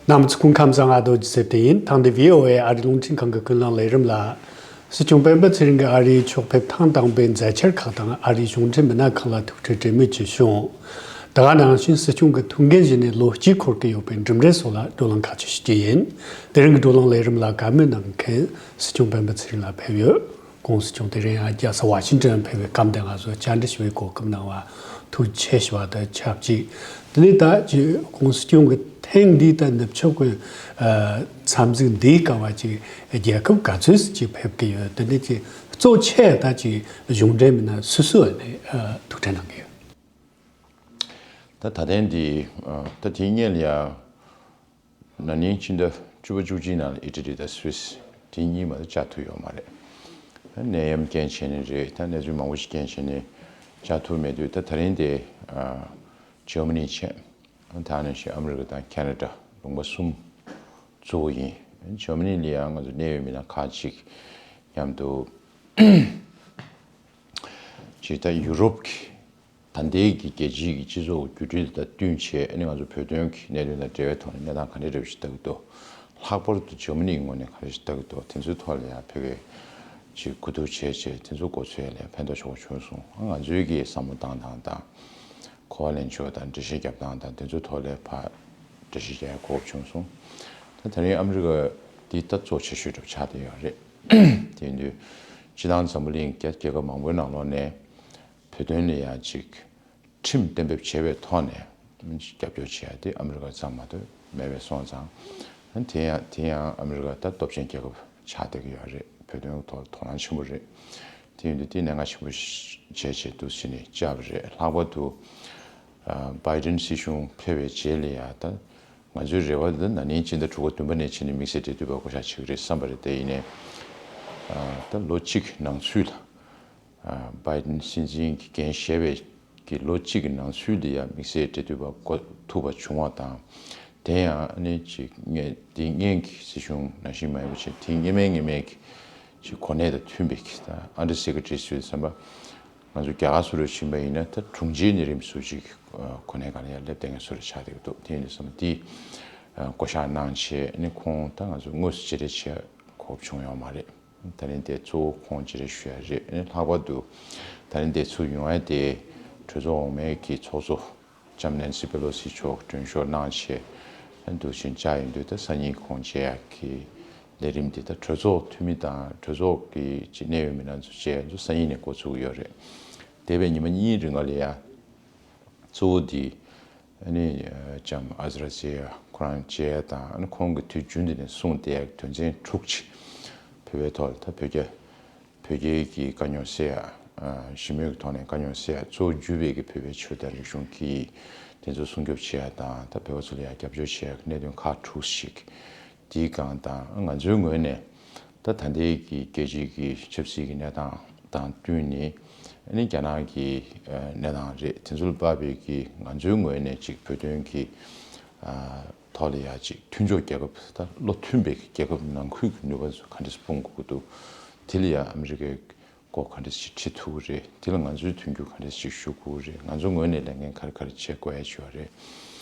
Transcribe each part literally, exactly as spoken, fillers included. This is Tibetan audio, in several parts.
རྣམ་པ་ཚོ་སྐུ་ཁམས་བཟང་། ཨ་རྡོ་རྗེ་ཚེ་བརྟན་ཡིན། ཐེངས་འདིའི་ཝི་ཨོ་ཨེ་ཨ་རིའི་རླུང་འཕྲིན་ཁང་གི་ཀུན་གླེང་ལས་རིམ་ལ། སྲིད་སྐྱོང་སྤེན་པ་ཚེ་རིང་གི་ཨ་རིའི་ཕྱོགས་ཕེབས་ཐེངས་དང་པོའི་མཛད་འཆར་ཁག་དང་ཨ་རིའི་གཞུང་འབྲེལ་མི་སྣ་ཁག་ལ་ཐུག་འཕྲད་གྲོས་མོལ་བཅས་བྱུང་། དེ་ག་ནང་བཞིན་སྲིད་སྐྱོང་གི་ཐུགས་འགན་བཞེས་ནས་ལོ་གཅིག་འཁོར་གྱི་ཡོད་པའི་གྲུབ་འབྲས་སོགས་ལ་བགྲོ་གླེང་ཁག་ཅིག་ཞུ་རྒྱུ་ཡིན། དེ་རིང་གི་བགྲོ་གླེང་ལས་རིམ་ལ་བཀའ་མོལ་གནང་མཁན་སྲིད་སྐྱོང་སྤེན་པ་ཚེ་རིང་ལགས་ཕེབས་ཡོད། ༸གོང་ས་༸སྐྱོང་དེ་རིང་ཡང་རྒྱལ་ས་ཝ་ཤིང་ཏོན་ཕེབས་པའི་སྐབས་འདིར་ང་ཚོ་བཅར་འདྲི་ཞུ་བའི་གོ་སྐབས་གནང་བར་ཐུགས་རྗེ་ཆེ་ཞུ་བ་དང་ཆབས་ཅིག་དེ་ནས་ད་ཅིག་༸གོང་ས་༸སྐྱོང་གི་ཐེངས་འདིའི་ད་ནུབ་ཕྱོགས་ཀྱི་ཨ་འཚམས་གཟིགས་འདིའི་སྐབས་ཅིག་རྒྱལ་ཁབ་ག་ཚོད་ཅིག་ཕེབས་ཀྱི་ཡོད། དེ་ནས་ཅིག་གཙོ་ཆེ་ད་ཅིག་གཞུང་འབྲེལ་མི་སྣ་སུ་སུ་ནས་ཨ་ཐུག་འཕྲད་གནང་གི་ཡོད། ད་ད་ཐེངས་འདི་ཨ་ད་དེའི་སྔོན་ལ་ཡ། ན་ནིང་ཕྱི་ཟླ་བཅུ་པ་བཅུ་གཅིག་ནང་ལ་ཨི་ཊ་ལི་དང་སུད་སི་དེ་གཉིས་མ་གཏོགས་བཅར་ཐུབ་ཡོད་མ་རེད། ནད་ཡམས་རྐྱེན་བྱས་ནས་རེད། ད་གནས་ཚུལ་མང་པོ་ཞིག་རྐྱེན་བྱས་ནས་བཅར་ཐུབ་མེད་དུས། ད་ད་རིང་དེ་ཨ་ཇར་མ་ནི་བྱས། ད་ནང་བཞིན་ཨ་མི་རི་ཀ་དང་ཁེ་ན་ཌ་ལུང་པ་གསུམ་གཙོ་བོ་ཡིན། ཇར་མ་ནི་ལ་ཡང་ང་ཚོ་གནད་ཡོད་མི་སྣ་ཁག་ཅིག་མཉམ་དུ་ཅིག་ད་ཡུ་རོབ་ཀྱི་ད་ལྟའི་གི་རྒྱལ་སྤྱིའི་གི་སྤྱི་ཚོགས་བརྒྱུད་འཕྲིན་དང་བསྟུན་བྱས། ཨ་ནི་ང་ཚོ་བོད་དོན་གྱི་གནད་དོན་དང་འབྲེལ་བའི་ཐོག་ནས་གནས་སྟངས་ག་འདྲ་འདྲ་བོ་ཞིག་ལྟ་གི་འདུག་ལྷག་པར་དུ་ཇར་མ་ནིའི་ངོས་ནས་ག་རེ་ཞིག་ལྟ་གི་འདུག་དེ་ཚོའི་ཐོག་ལ་ཡང་ཕ་གིའི་ཅིག་གོ་བསྡུར་བྱས་བྱས། དེ་ཚོ་མགོ་ཚོས་ལ་ཕན་ཐོགས་ཆེན་པོ་བྱུང་སོང་། ཨ་ང་ཚོའི་གི་བསམ་བློ་བཏང་སྟངས་དང་། གོ་བ་ལེན་ཕྱོགས་དང་འགྲེལ་བཤད་རྒྱབ་སྟངས་དང་། དེ་ཚོའི་ཐོག་ལ་ཕར་འགྲེལ་བཤད་རྒྱག་ཡ་གོ་སྐབས་བྱུང་སོང་། ད་ད་རིང་ཨ་མི་རི་ཀ་འདི་ད་གཙོ་ཆེ་ཤོས་འདྲ་བོ་ཆགས་བསྡད་ཡོད་རེད། དེ་ཡིན་དུས་སྤྱི་བཏང་འཛམ་བུ་གླིང་རྒྱ་རྒྱལ་ཁབ་མང་པོའི་ནང་ལོགས་ནས་བོད་དོན་ལ་ཡང་ཅིག་ཁྲིམས་གཏན་འབེབས་བྱས་པའི་ཐོག་ནས་རྒྱབ་སྐྱོར་བྱེད་ཡ་དེ་ཨ་མི་རི་ཀ་ཙམ་མ་གཏོགས་མེད་པ་སོང་ཙང་། དེ་ཡང་དེ་ཡང་ཨ་མི་རི་ཀ་ད་སྟོབས་ཆེན་རྒྱལ་ཁབ་ཆགས་བསྡད་ཀྱི་ཡོད་རེད། བོད་དོན་ཐོག་དོ་སྣང་ཆེན་པོ་རེད། དེ་ཡིན་དུས་དེ་གནད་འགག་ཆེན་པོ་ཞིག་བྱས་བྱས་འདུག་ཟེར་ནས་བཅར་བ་རེད། ལྷག་པར་དུ་ཨ་བྷའི་ཌེན་སྲིད་གཞུང་ཕེབས་པའི་རྗེས་ལ་ཡ། ད་ང་ཚོའི་རེ་བ་དེ་ན་ནིང་སྤྱི་ཟླ་དྲུག་པ་བདུན་པ་ནས་བྱས་ནས་དམིགས་བསལ་འབྲེལ་མཐུད་པ་བསྐོ་བཞག་བྱེད་ཀྱི་རེད་བསམ་པ་རེད། དེ་ཡིན་ནའི་ཨ་ད་ལོ་གཅིག་ནང་ཚུད་ལ་ཨ་བྷའི་ཌེན་སྲིད་འཛིན་གྱི་འགན་བཞེས་པའི་གི་ལོ་གཅིག་གི་ནང་ཚུད་དུ་ཡང་དམིགས་བསལ་འབྲེལ་མཐུད་པ་བསྐོ་ཐུབ་པ་བྱུང་བ་དང་། དེ་ཡང་ཨ་ནི་ཅིག་ངས་དེ་སྔོན་གྱི་སྲིད་གཞུང་ནང་བཞིན་མ་ཡིན་པ་བྱས། དེ་སྔོན་མའི་སྔོན་མའི་གི་ཅིག་གོ་གནས་དང་མཐུན་པའི་གི་ད་ཨན་ཌར་སེ་ཀེ་ཊ་རི་ཟེར་བསམ་པ། ང་ཚོ་རྒྱ་གར་སུ་རུ་ཕྱིན་པ་ཡིན་ན་ད་དྲུང་ཆེ་གནས་རིམ་སུ་ཅིག་གོ་གནས་ག་ལ་ཡང་སླེབས་བསྡད་མཁན་སུ་རུ་ཆགས་བསྡད་ཀྱི་འདུག་དེ་ཡིན་དུས་བསམ་པ་འདི་བསྐོ་བཞག་གནང་བྱས་ཨ་ནི་ཁོང་ད་ང་ཚོ་དངོས་སུ་མཇལ་འཕྲད་བྱེད་གོ་སྐབས་བྱུང་ཡོད་མ་རེད། ད་རིང་དེ་གཙོ་བོ་ཁོང་མཇལ་འཕྲད་ཞུ་ཡ་རེད། ཨ་ནི་ལྷག་པར་དུ་ད་རིང་དེ་ཚུར་ཡོང་ཡ་དེ་གྲོས་ཚོགས་འོག་མའི་གི་ཚོགས་གཙོ་ལྕམ་ནེན་སི་པེ་ལོ་སི་མཆོག་མགྲོན་ཤོག་གནང་བྱས་ཨ་ནི་འདུག་ཕྱིན་བཅར་ཡོང་དུས། ད་སང་ཉིན་ཁོང་མཇལ་ཡ་གི་ལས་རིམ་དེ་ད་གྲོས་ཚོགས་འཐུས་མི་དང་གྲོས་ཚོགས་ཀྱི་ཅིག་གནད་ཡོད་མི་སྣ་ཚོ་མཇལ་ཡ་ཚོ་སང་ཉིན་ནས་འགོ་ཚུགས་ཀྱི་ཡོད་རེད། འདས་པའི་ཉི་མ་གཉིས་རིང་ལ་ཡ་གཙོ་བོ་དེ་ཨ་ནི་ལྕམ་ཨ་ཟ་ར་ཛེ་ཡ་ཁོ་རང་མཇལ་ཡ་དང་། ཨ་ནི་ཁོང་གིས་དུས་རྒྱུན་དུ་ནས་གསུངས་བསྡད་ཡ་དོན་ཚན་དྲུག་ཅིག་བོད་པའི་ཐོག་ལ་ད་བོད་རྒྱ་བོད་རྒྱའི་གི་དཀའ་རྙོག་སེལ་ཡ། ཨ་ཞི་མོལ་གྱི་ཐོག་ནས་དཀའ་རྙོག་སེལ་ཡ། གཙོ་བོ་གྱུར་པའི་གི་བོད་པའི་ཆོས་དང་རིག་གཞུང་གི་དེ་ཚོ་སྲུང་སྐྱོབ་བྱེད་ཡ་དང་། ད་བོད་པ་ཚོ་ལ་ཡ་རྒྱབ་སྐྱོར་བྱེད་ཡ་གི་གནད་དོན་ཁག་དྲུག་ཅིག་དེའི་སྒང་དང་། ང་ཚོའི་ངོས་ནས་ད་ད་ལྟའི་གི་རྒྱལ་སྤྱིའི་གི་ཆབ་སྲིད་ཀྱི་གནས་སྟངས་དང་བསྟུན་ནས། ཨ་ནི་རྒྱ་ནག་གི་ཨ་གནས་སྟངས་རེད། དེ་ཚོ་ལ་དཔག་པའི་གི་ང་ཚོའི་ངོས་ནས་ཅིག་བོད་དོན་གྱི་ཨ་ཐོག་ལ་ཡ་ཅིག་མཐུན་ཕྱོགས་རྒྱལ་ཁབ་ད་བློ་མཐུན་པའི་རྒྱལ་ཁབ་ནང་ཁུལ་གྱི་ནུས་པ་ཚོ་ག་འདྲས་སྤུངས་དགོས་ཀྱི་འདུག་དེ་ལ་ཡ་ཨ་མི་རི་ཀའི་སྐོར་ག་འདྲས་ཞིག་ཁྲིད་ཐུབ་ཀྱི་རེད། དེ་ལ་ང་ཚོའི་མཐུན་འགྱུར་ག་འདྲས་ཞིག་ཞུ་དགོས་ཀྱི་རེད། ང་ཚོ་ངོས་ནས་ལས་འགན་ག་རེ་ག་རེ་བྱེད་དགོས་ཡ་ཅིག་ཡོད་རེད།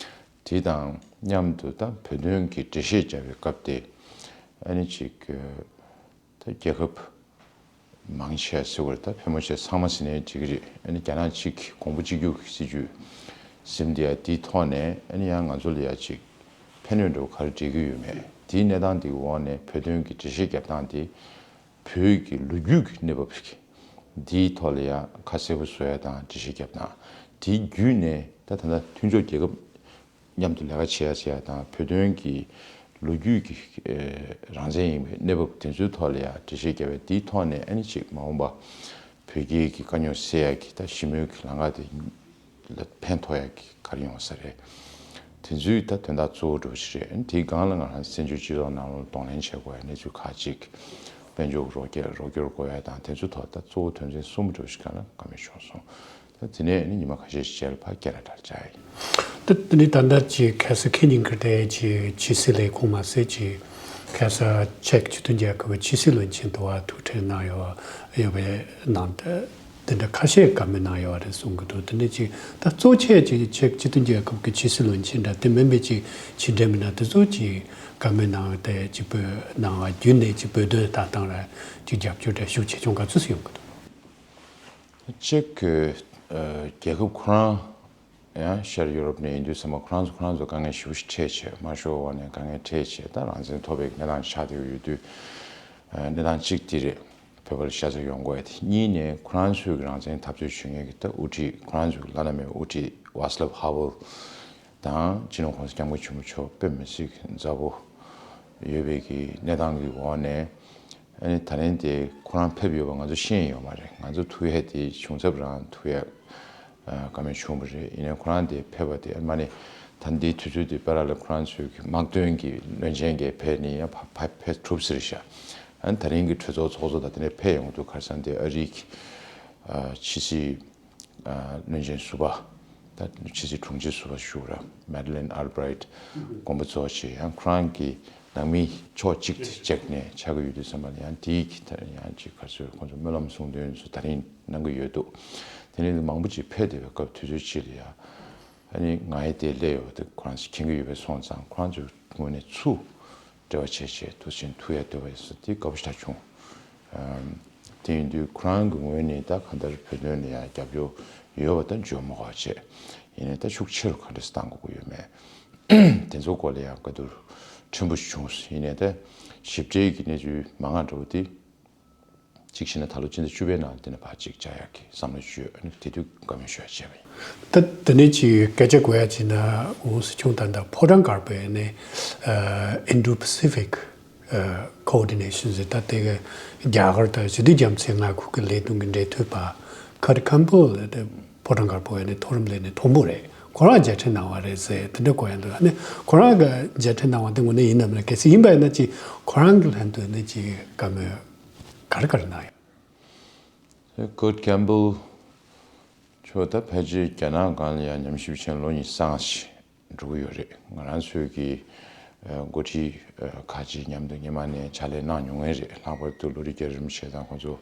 དེ་དང་མཉམ་དུ་ད་བོད་དོན་གྱི་འགྲེལ་བཤད་བརྒྱབ་པའི་སྐབས་དེ་ཨ་ནི་ཅིག་ད་རྒྱལ་ཁབ་མང་ཆེ་ཟེར་བ་རེད། ད་ཕལ་མོ་ཆེ་ཚང་མ་ཟེར་ནའི་འགྲིག་གི་རེད། ཨ་ནི་རྒྱ་ནག་གཅིག་གོང་བུ་གཅིག་གྱུར་གྱི་སྲིད་ཇུས་ཟིན་བསྡད་ཡ་དེའི་ཐོག་ནས། ཨ་ནི་ཡང་ང་ཚོ་ལ་ཡ་ཅིག་ཕན་ནུས་འདྲ་བོ་ག་རེ་སྤྲད་ཀྱི་ཡོད་མེད། དེའི་གནས་སྟངས་དེའི་འོག་ནས་བོད་དོན་གྱི་འགྲེལ་བཤད་རྒྱབ་སྟངས་དེ་བོད་ཀྱི་ལོ་རྒྱུས་ཀྱི་གནས་བབ་ཅིག་འདིའི་ཐོག་ལ་ཡ་ཁ་གསལ་པོ་བཟོ་ཡ་དང་འགྲེལ་བཤད་རྒྱབ་སྟངས་དེའི་བརྒྱུད་ནས། ད་ད་ལྟ་མཐུན་ཕྱོགས་རྒྱལ་ཁབ་མཉམ་དུ་ལས་ཀ་བྱེད་ཡ་བྱེད་ཡ་དང་། བོད་དོན་གྱི་ལོ་རྒྱུས་ཀྱི་ཨེ་རང་བཙན་ཡིན་པའི་གནས་བབ་དེ་ཚོའི་ཐོག་ལ་ཡ་འགྲེལ་བཤད་བརྒྱབ་པའི་དེའི་ཐོག་ནས། ཨ་ནི་ཅིག་མ་འོངས་པ་བོད་རྒྱའི་གི་དཀའ་རྙོག་སེལ་ཡ་གི་ད་ཞི་མོལ་གྱི་ལམ་ཁ་དེ་ལ་ཕན་ཐོགས་ཡ་གི་ག་རེ་ཡོང་ས་རེད། དེ་ཚོའི་ད་དོན་དག་གཙོ་བོ་འདྲ་བོ་ཞིག་རེད། ཨ་ནི་དེའི་སྒང་ལ་ང་རང་བཙན་བྱོལ་སྤྱི་ཚོགས་ནང་ལ་གདོང་ལེན་བྱེད་དགོས་ཡ་གནས་ཚུལ་ཁག་ཅིག་དཔལ་འབྱོར་རོགས་སྐྱོར་རོགས་སྐྱོར་དགོས་ཡ་དང་། དེ་ཚོའི་ཐོག་ད་གཙོ་བོ་དོན་ཚན་གསུམ་འདྲ་བོ་ཞིག་སྒང་ལ་བཀའ་མོལ་བྱུང་སོང་། ད་དེ་ནས་ནི་ཉི་མ་ཁ་ཤས་ཤིག་རྗེས་ལ་ཕར་ཁེ་ན་ཌར་བཅར་ཡ་ཡིན། ད་དེ་ནས་ད་ལྟ་ཅིག་ཁ་སང་ཁེ་ཉིན་ཁར་དེ་ཅིག་ཕྱི་སྲིད་ལས་ཁུངས་མ་ཟད་ཅིག་ཁ་སང་ཅེཀ་སྤྱི་མཐུན་རྒྱལ་ཁབ་ཀྱི་ཕྱི་སྲིད་བློན་ཆེན་དུ་བ་ཐུག་འཕྲད་གནང་ཡོད་ཡོད་པའི་ནང་དུ། དེ་འདྲ་ཁ་ཤས་བཀའ་མོལ་གནང་ཡོད་རེད་གསུང་གི་འདུག་དེ་འདྲ་ཅིག་ད་གཙོ་ཆེ་ཅིག་ཅེཀ་སྤྱི་མཐུན་རྒྱལ་ཁབ་ཀྱི་ཕྱི་སྲིད་བློན་ཆེན་འདྲ་དེ་མིན་པའི་ཅིག་ཕྱི་འབྲེལ་མི་སྣ་དེ་ཚོ་ཅིག་བཀའ་མོལ་གནང་དེ་ཅིག་བོད་ནང་བརྒྱུད་ནས་ཅིག་བོད་དོན་ལྟ་སྟངས་ལ་ཅིག་རྒྱབ་སྐྱོར་འདྲ་ཤུགས་ཆེ་ཆུང་ག་ཚོད་ཡོང་གི་འདུག་ཅེཀ་གི་ཨ་རྒྱལ་ཁབ་ཁོ་རང་ཡང་ཤར་ཡུ་རོབ་ནས་ཡིན་དུས་ཚང་མ་ཁོ་རང་ཚོ་ཁོ་རང་ཚོ་དཀའ་ངལ་ཞེ་པོ་ཞིག་འཕྲད་བྱས་དམར་ཤོག་འོག་ནས་དཀའ་ངལ་འཕྲད་བྱས་ད་རང་བཙན་ཐོབ་པའི་གནས་སྟངས་ཆགས་བསྡད་ཡོད་དུས་ཨ་གནས་སྟངས་གཅིག་དེ་རེད། བོད་པ་ལ་ཤ་ཚ་ཡོང་དགོས་ཡ་དེ། གཉིས་ནས་ཁོ་རང་ཚོའི་གི་རང་བཙན་འཐབ་རྩོད་བྱེད་མཁན་གྱི་ད་དབུ་ཁྲིད་ཁོ་རང་ཚོའི་བླ་ན་མེད་པའི་དབུ་ཁྲིད་ཝཱ་སི་ལབ་ཧ་ཝེལ་དང་སྤྱི་ནོར་༸གོང་ས་༸སྐྱབས་མགོན་ཆེན་པོ་མཆོག་དཔེ་མི་སྲིད་ཀྱི་མཛའ་པོ་ཡོད་པའི་གི་གནས་སྟངས་ཀྱི་འོག་ནས་ཨ་ནི་ད་ལན་དེ་ཁོ་རང་ཕེབས་ཡོད་པ་ང་ཚོ་ཤེས་ཡོད་མ་རེད། ང་ཚོ་ཐུག་ཡ་དེ་བྱུང་ཚབ་རང་ཐུག་ཡ་བཀའ་མོལ་བྱུང་བ་རེད། ཡིན་ནའི་ཁོ་རང་དེ་ཕེབས་པ་དེ་ཨ་མ་ནི་ད་འདིའི་དུས་ཚོད་དེ་པེ་ར་ལ་ཁོ་རང་ཚོའི་གི་དམག་དོན་གྱི་བློན་ཆེན་གྱི་ཕེབས་ནི་ཡང་ཕ་ཕ་ཕེབས་གྲུབ་ཟེར་ཤག་ཨ་ནི་ད་རིང་གི་གྲོས་ཚོགས་ཚོགས་གཙོ་དང་དེ་ནས་ཕེབས་ཡོང་དུས་ཁ་སང་དེ་ཨ་རིའི་གི་ཨ་ཕྱི་སྲིད་ཨ་བློན་ཆེན་ཟུར་པ་ད་ཕྱི་སྲིད་དྲུང་ཆེ་ཟུར་པ་ཞུ་ར་མེ་ཌི་ལིན་ཨལ་བྷི་རའིཊ་དགོངས་པ་རྫོགས་བྱས་ཡང་ཁོ་རང་གི་ནང་མི་ཕྱོགས་གཅིག་ཏུ་བཅུག་ནས་ཆགས་ཀྱི་ཡོད་དུས་ཙམ་པ་ལ་ཡང་དེའི་གི་ད་ཡང་ཅིག་ག་ཚོད་ཁོང་ཚོ་སྨོན་ལམ་གསུང་འདོན་ཚོ་ད་རིང་གནང་གི་ཡོད་འདུག་དེ་ནས་མང་པོ་ཅིག་ཕེབས་བསྡད་པའི་སྐབས་དུས་ཚོད་ཅིག་ལ་ཡང་ཨ་ནི་ང་ཡི་དེ་སླེབས་ཡོད་པ་དེ་ཁོ་རང་ཚོས་མཁྱེན་གྱི་ཡོད་པས་སོང་ཙང་ཁོ་རང་ཚོའི་ངོས་ནས་ཚུར་འབྲེལ་བ་བྱས་བྱས་དུས་ཆེན་ཐུག་ཡ་འདོད་པ་ཡིན་ས་དེ་དགའ་པོ་ཞེ་དྲག་བྱུང་། ཨམ། དེ་ཡིན་དུས་ཁོ་རང་གི་ངོས་ནས་ད་གང་ལྟར་བོད་དོན་ལ་ཡང་རྒྱབ་སྐྱོར་ཡོད་པ་ད་འཇོན་མོ་ག་བྱས་ཡིན་ནའི་ད་ཤུགས་ཆེ་རུ་ག་འདྲས་བཏང་དགོས་ཀྱི་ཡོད་མེད་དེ་ཚོ་སྐོར་ལ་ཡང་བཀའ་བསྡུར་ཕྲན་བུ་ཞིག་བྱུང་སོང་། ཡིན་ནའི་ད་ཞིབ་ཕྲའི་གི་གནས་ཚུལ་མང་ང་འགྲོ་བ་དེ། གཅིག་བྱས་ན་ད་ལོ་ཕྱི་ཟླ་བཅུ་པའི་ནང་དེ་ནས་ཕར་གཅིག་བཅར་ཡག་གི་བསམ་བློ་ཞིག་ཡོད། ཨ་ནི་དེ་དུས་བཀའ་མོལ་ཞུ་ཡག་བྱས་པ་ཡིན། ད་དེ་ནས་ཅིག་སྐད་ཆ་གོ་ཡག་བྱས་ན་འོ་སྲིད་སྐྱོང་ད་ལྟ་ཕོ་བྲང་དཀར་པོའི་ནས་Indo-Pacific Coordination ཟེར་ད་དེ་གི་རྒྱ་གར་དང་ཞི་བདེ་རྒྱ་མཚོའི་མངའ་ཁུལ་གྱི་ལས་དོན་གྱི་འབྲེལ་མཐུད་པ་Kurt Campbell ལ་དེ་ཕོ་བྲང་དཀར་པོའི་ནས་མཐོ་རིམ་ལས་སྣེ་མཐོན་པོ་རེད། ཁོ་རང་མཇལ་འཕྲད་གནང་བ་རེད་ཟེར་དེ་འདྲ་གོ་ཡག་འདུག་ཨ་ནི་ཁོ་རང་གི་མཇལ་འཕྲད་གནང་བ་དེ་དངོས་གནས་ཡིན་ནམ་ལ་གལ་སྲིད་ཡིན་པ་ཡིན་ན་ཅིག་ཁོ་རང་གི་ལྷན་དུ་ནས་ཅིག་བཀའ་མོལ་ག་རེ་ག་རེ་གནང་ཡོད། Kurt Campbell མཆོག་ད་ཕལ་ཆེར་རྒྱ་ནག་སྒང་ལ་ཡང་ཉམས་ཞིབ་བྱས་ལོ་ཉི་ཤུ་རྩ་ལྔ་ཞིག་འགྲོ་གི་ཡོད་རེད། ང་རང་ཚོའི་གི་ཨ་འགོ་ཁྲིད་ཨ་ཁག་ཅིག་མཉམ་དུ་སྔོན་མ་ནས་ཕྱག་ལས་གནང་མྱོང་ངེས་རེད། ལྷག་པར་དུ་བློ་རིག་རྒྱལ་རིན་པོ་ཆེ་དང་ཁོང་ཚོ་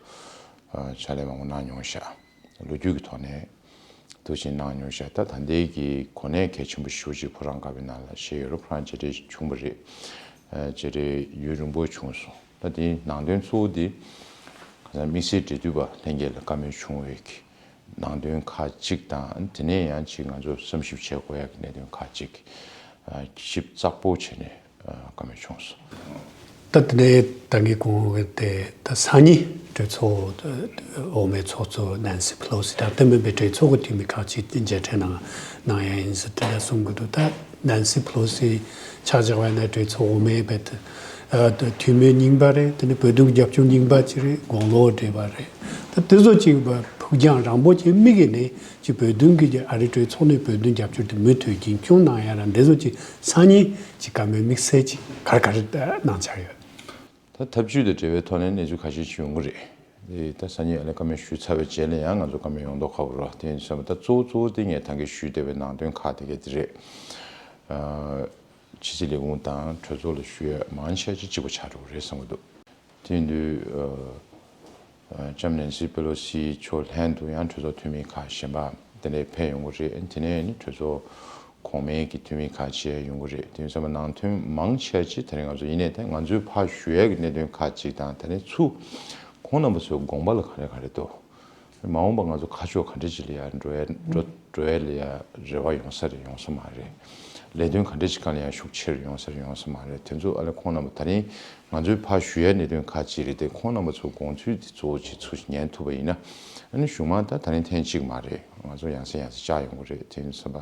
ཨ་ཕྱག་ལས་མང་པོ་གནང་མྱོང་ཤག་ལོ་རྒྱུས་ཀྱི་ཐོག་ནས་དུ་ཕྱིན་གནང་མྱོང་ཤག་ད་ད་ལྟའི་གི་གོ་གནས་གལ་ཆེན་པོ་ཞེ་པོ་ཅིག་ཕོ་བྲང་དཀར་པོའི་ནང་ལ་བཞེས་ཡོད་རེད། ཁོ་རང་མཇལ་འཕྲད་བྱུང་བ་རེད། ཨ་མཇལ་འཕྲད་ཡུན་རིང་པོ་བྱུང་སོང་། ད་དེའི་ནང་དོན་གཙོ་བོ་དེ་ཁ་སང་དམིགས་བསལ་འབྲེལ་མཐུད་པ་ལྷན་རྒྱས་ལ་བཀའ་མོལ་བྱུང་བའི་གི་ནང་དོན་ཁག་ཅིག་དང་དེ་ནས་ཡང་ཅིག་ང་ཚོ་བསམ་ཞིབ་བྱེད་དགོས་ཡག་གི་གནད་དོན་ཁག་ཅིག་ཨ་ཞིབ་ཚགས་པོ་བྱས་ནས་ཨ་བཀའ་མོལ་བྱུང་སོང་། ད་དེ་ནས་ད་ངས་གོང་དེ་ད་སང་ཉིན་གྲོས་ཚོགས་འོག་མའི་ཚོགས་གཙོ་ནན་སི་ཕེ་ལོ་སི་དང་དེ་མིན་པའི་གྲོས་ཚོགས་ཀྱི་འཐུས་མི་ཁག་ཅིག་མཇལ་འཕྲད་གནང་གནང་ཡ་ཡིན་ཟེར་དེ་འདྲ་གསུང་གི་འདུག་ད་ནན་སི་ཕེ་ལོ་སི་ཆ་བཞག་པ་ཡིན་ན་གྲོས་ཚོགས་འོག་མའི་བར་དུ་ཨ་འཐུས་མི་རྙིང་པ་རེད། དེ་ནས་བོད་དོན་རྒྱབ་སྐྱོར་རྙིང་པ་ཅིག་རེད། དགུང་ལོ་བགྲེས་པ་རེད། ད་དེ་ཚོ་ཅིག་ཕུགས་རྒྱང་རིང་པོ་ཅིག་དམིགས་ནས་ཅིག་བོད་དོན་གྱི་ཨ་རིའི་གྲོས་ཚོགས་ནས་བོད་དོན་རྒྱབ་སྐྱོར་དེ་མུ་མཐུད་རྒྱུན་འཁྱོངས་གནང་ཡ་ར་འདི་ཚོ་ཅིག་སང་ཉིན་ཅིག་བཀའ་མོལ་དམིགས་བསལ་ཅིག་ག་རེ་ག་རེ་གནང་འཆར་ཡོད། ད་ཐབས་ཇུས་དང་འབྲེལ་བའི་ཐོག་ནས་གནས་ཚུལ་ཁ་ཤས་ཤིག་ཡོང་གི་རེད། དེ་ད་སང་ཉིན་ཨ་ནི་བཀའ་མོལ་ཞུས་ཚར་བའི་རྗེས་ལ་ཡང་ང་ཚོ་བཀའ་མོལ་ཡོང་མདོག་ཁ་པོ་རེད། དེ་ཡིན་ཙང་ད་གཙོ་བོ་གཙོ་བོ་དེ་ངས་ད་གིན་ཞུས་བསྡད་པའི་ནང་དོན་ཁག་དེ་ག་དེ་རེད། ཨ་ཕྱི་སྲིད་ལས་ཁུངས་དང་གྲོས་ཚོགས་ལ་ཞུ་ཡ་མང་ཆེ་ཅིག་གཅིག་པ་ཆགས་འགྲོ་གི་རེད་བསམ་གྱི་འདུག་དེ་ཡིན་དུས་ཨ་ཨ་ལྕམ་ནན་སི་པེ་ལོ་སི་མཆོག་ལྷན་དུ་ཡང་གྲོས་ཚོགས་འཐུས་མི་ཁག་གཞན་པ་དེ་འདྲ་ཕེབས་ཡོང་གི་རེད། དེ་ནས་ནི་གྲོས་ཚོགས་གོང་མའི་གི་འཐུས་མི་ཁག་ཅིག་ཡོང་གི་རེད། དེ་ཡིན་ཙང་ནང་དོན་མང་ཆེ་ཅིག་དེ་རིང་ང་ཚོ་ཡིན་ནའི་ད་ང་ཚོའི་ཕར་ཞུ་ཡ་གི་གནད་དོན་ཁག་ཅིག་དང་དེ་ནས་ཚུར་ཁོང་རྣམ་པ་ཚོའི་དགོངས་པ་ལ་ག་རེ་ག་རེ་འདུག་མ་འོངས་པ་ང་ཚོ་ཁ་ཕྱོགས་ག་འདྲ་ཅིག་ལ་ཡ་འགྲོ་ཡ་འགྲོ་འགྲོ་ཡ་ལ་ཡ་རེ་བ་ཡོང་ས་རེད་ཡོང་ས་མ་རེད། ལས་དོན་ག་འདྲ་ཅིག་སྒང་ལ་ཡ་ཤུགས་ཆེ་རུ་ཡོང་ས་རེད་ཡོང་ས་མ་རེད། དེ་ཚོ་ཨ་ལས་ཁོང་རྣམ་པ་ད་རིང་ང་ཚོའི་ཕར་ཞུ་ཡ་གནད་དོན་ཁག་ཅིག་རེད་དེ་ཁོང་རྣམ་པ་ཚོ་དགོངས་ཚུལ་དེ་གཙོ་བོ་ཅིག་ཚུར་ཉན་ཐུབ་པ་ཡིན་ན་ཨ་ནི་གཞུག་མ་ད་ད་རིང་ཐེངས་གཅིག་མ་རེད། ང་ཚོ་ཡང་སེ་ཡང་སེ་བཅར་ཡོང་གི་རེད། དེ་ཡིན་ཙམ་པ་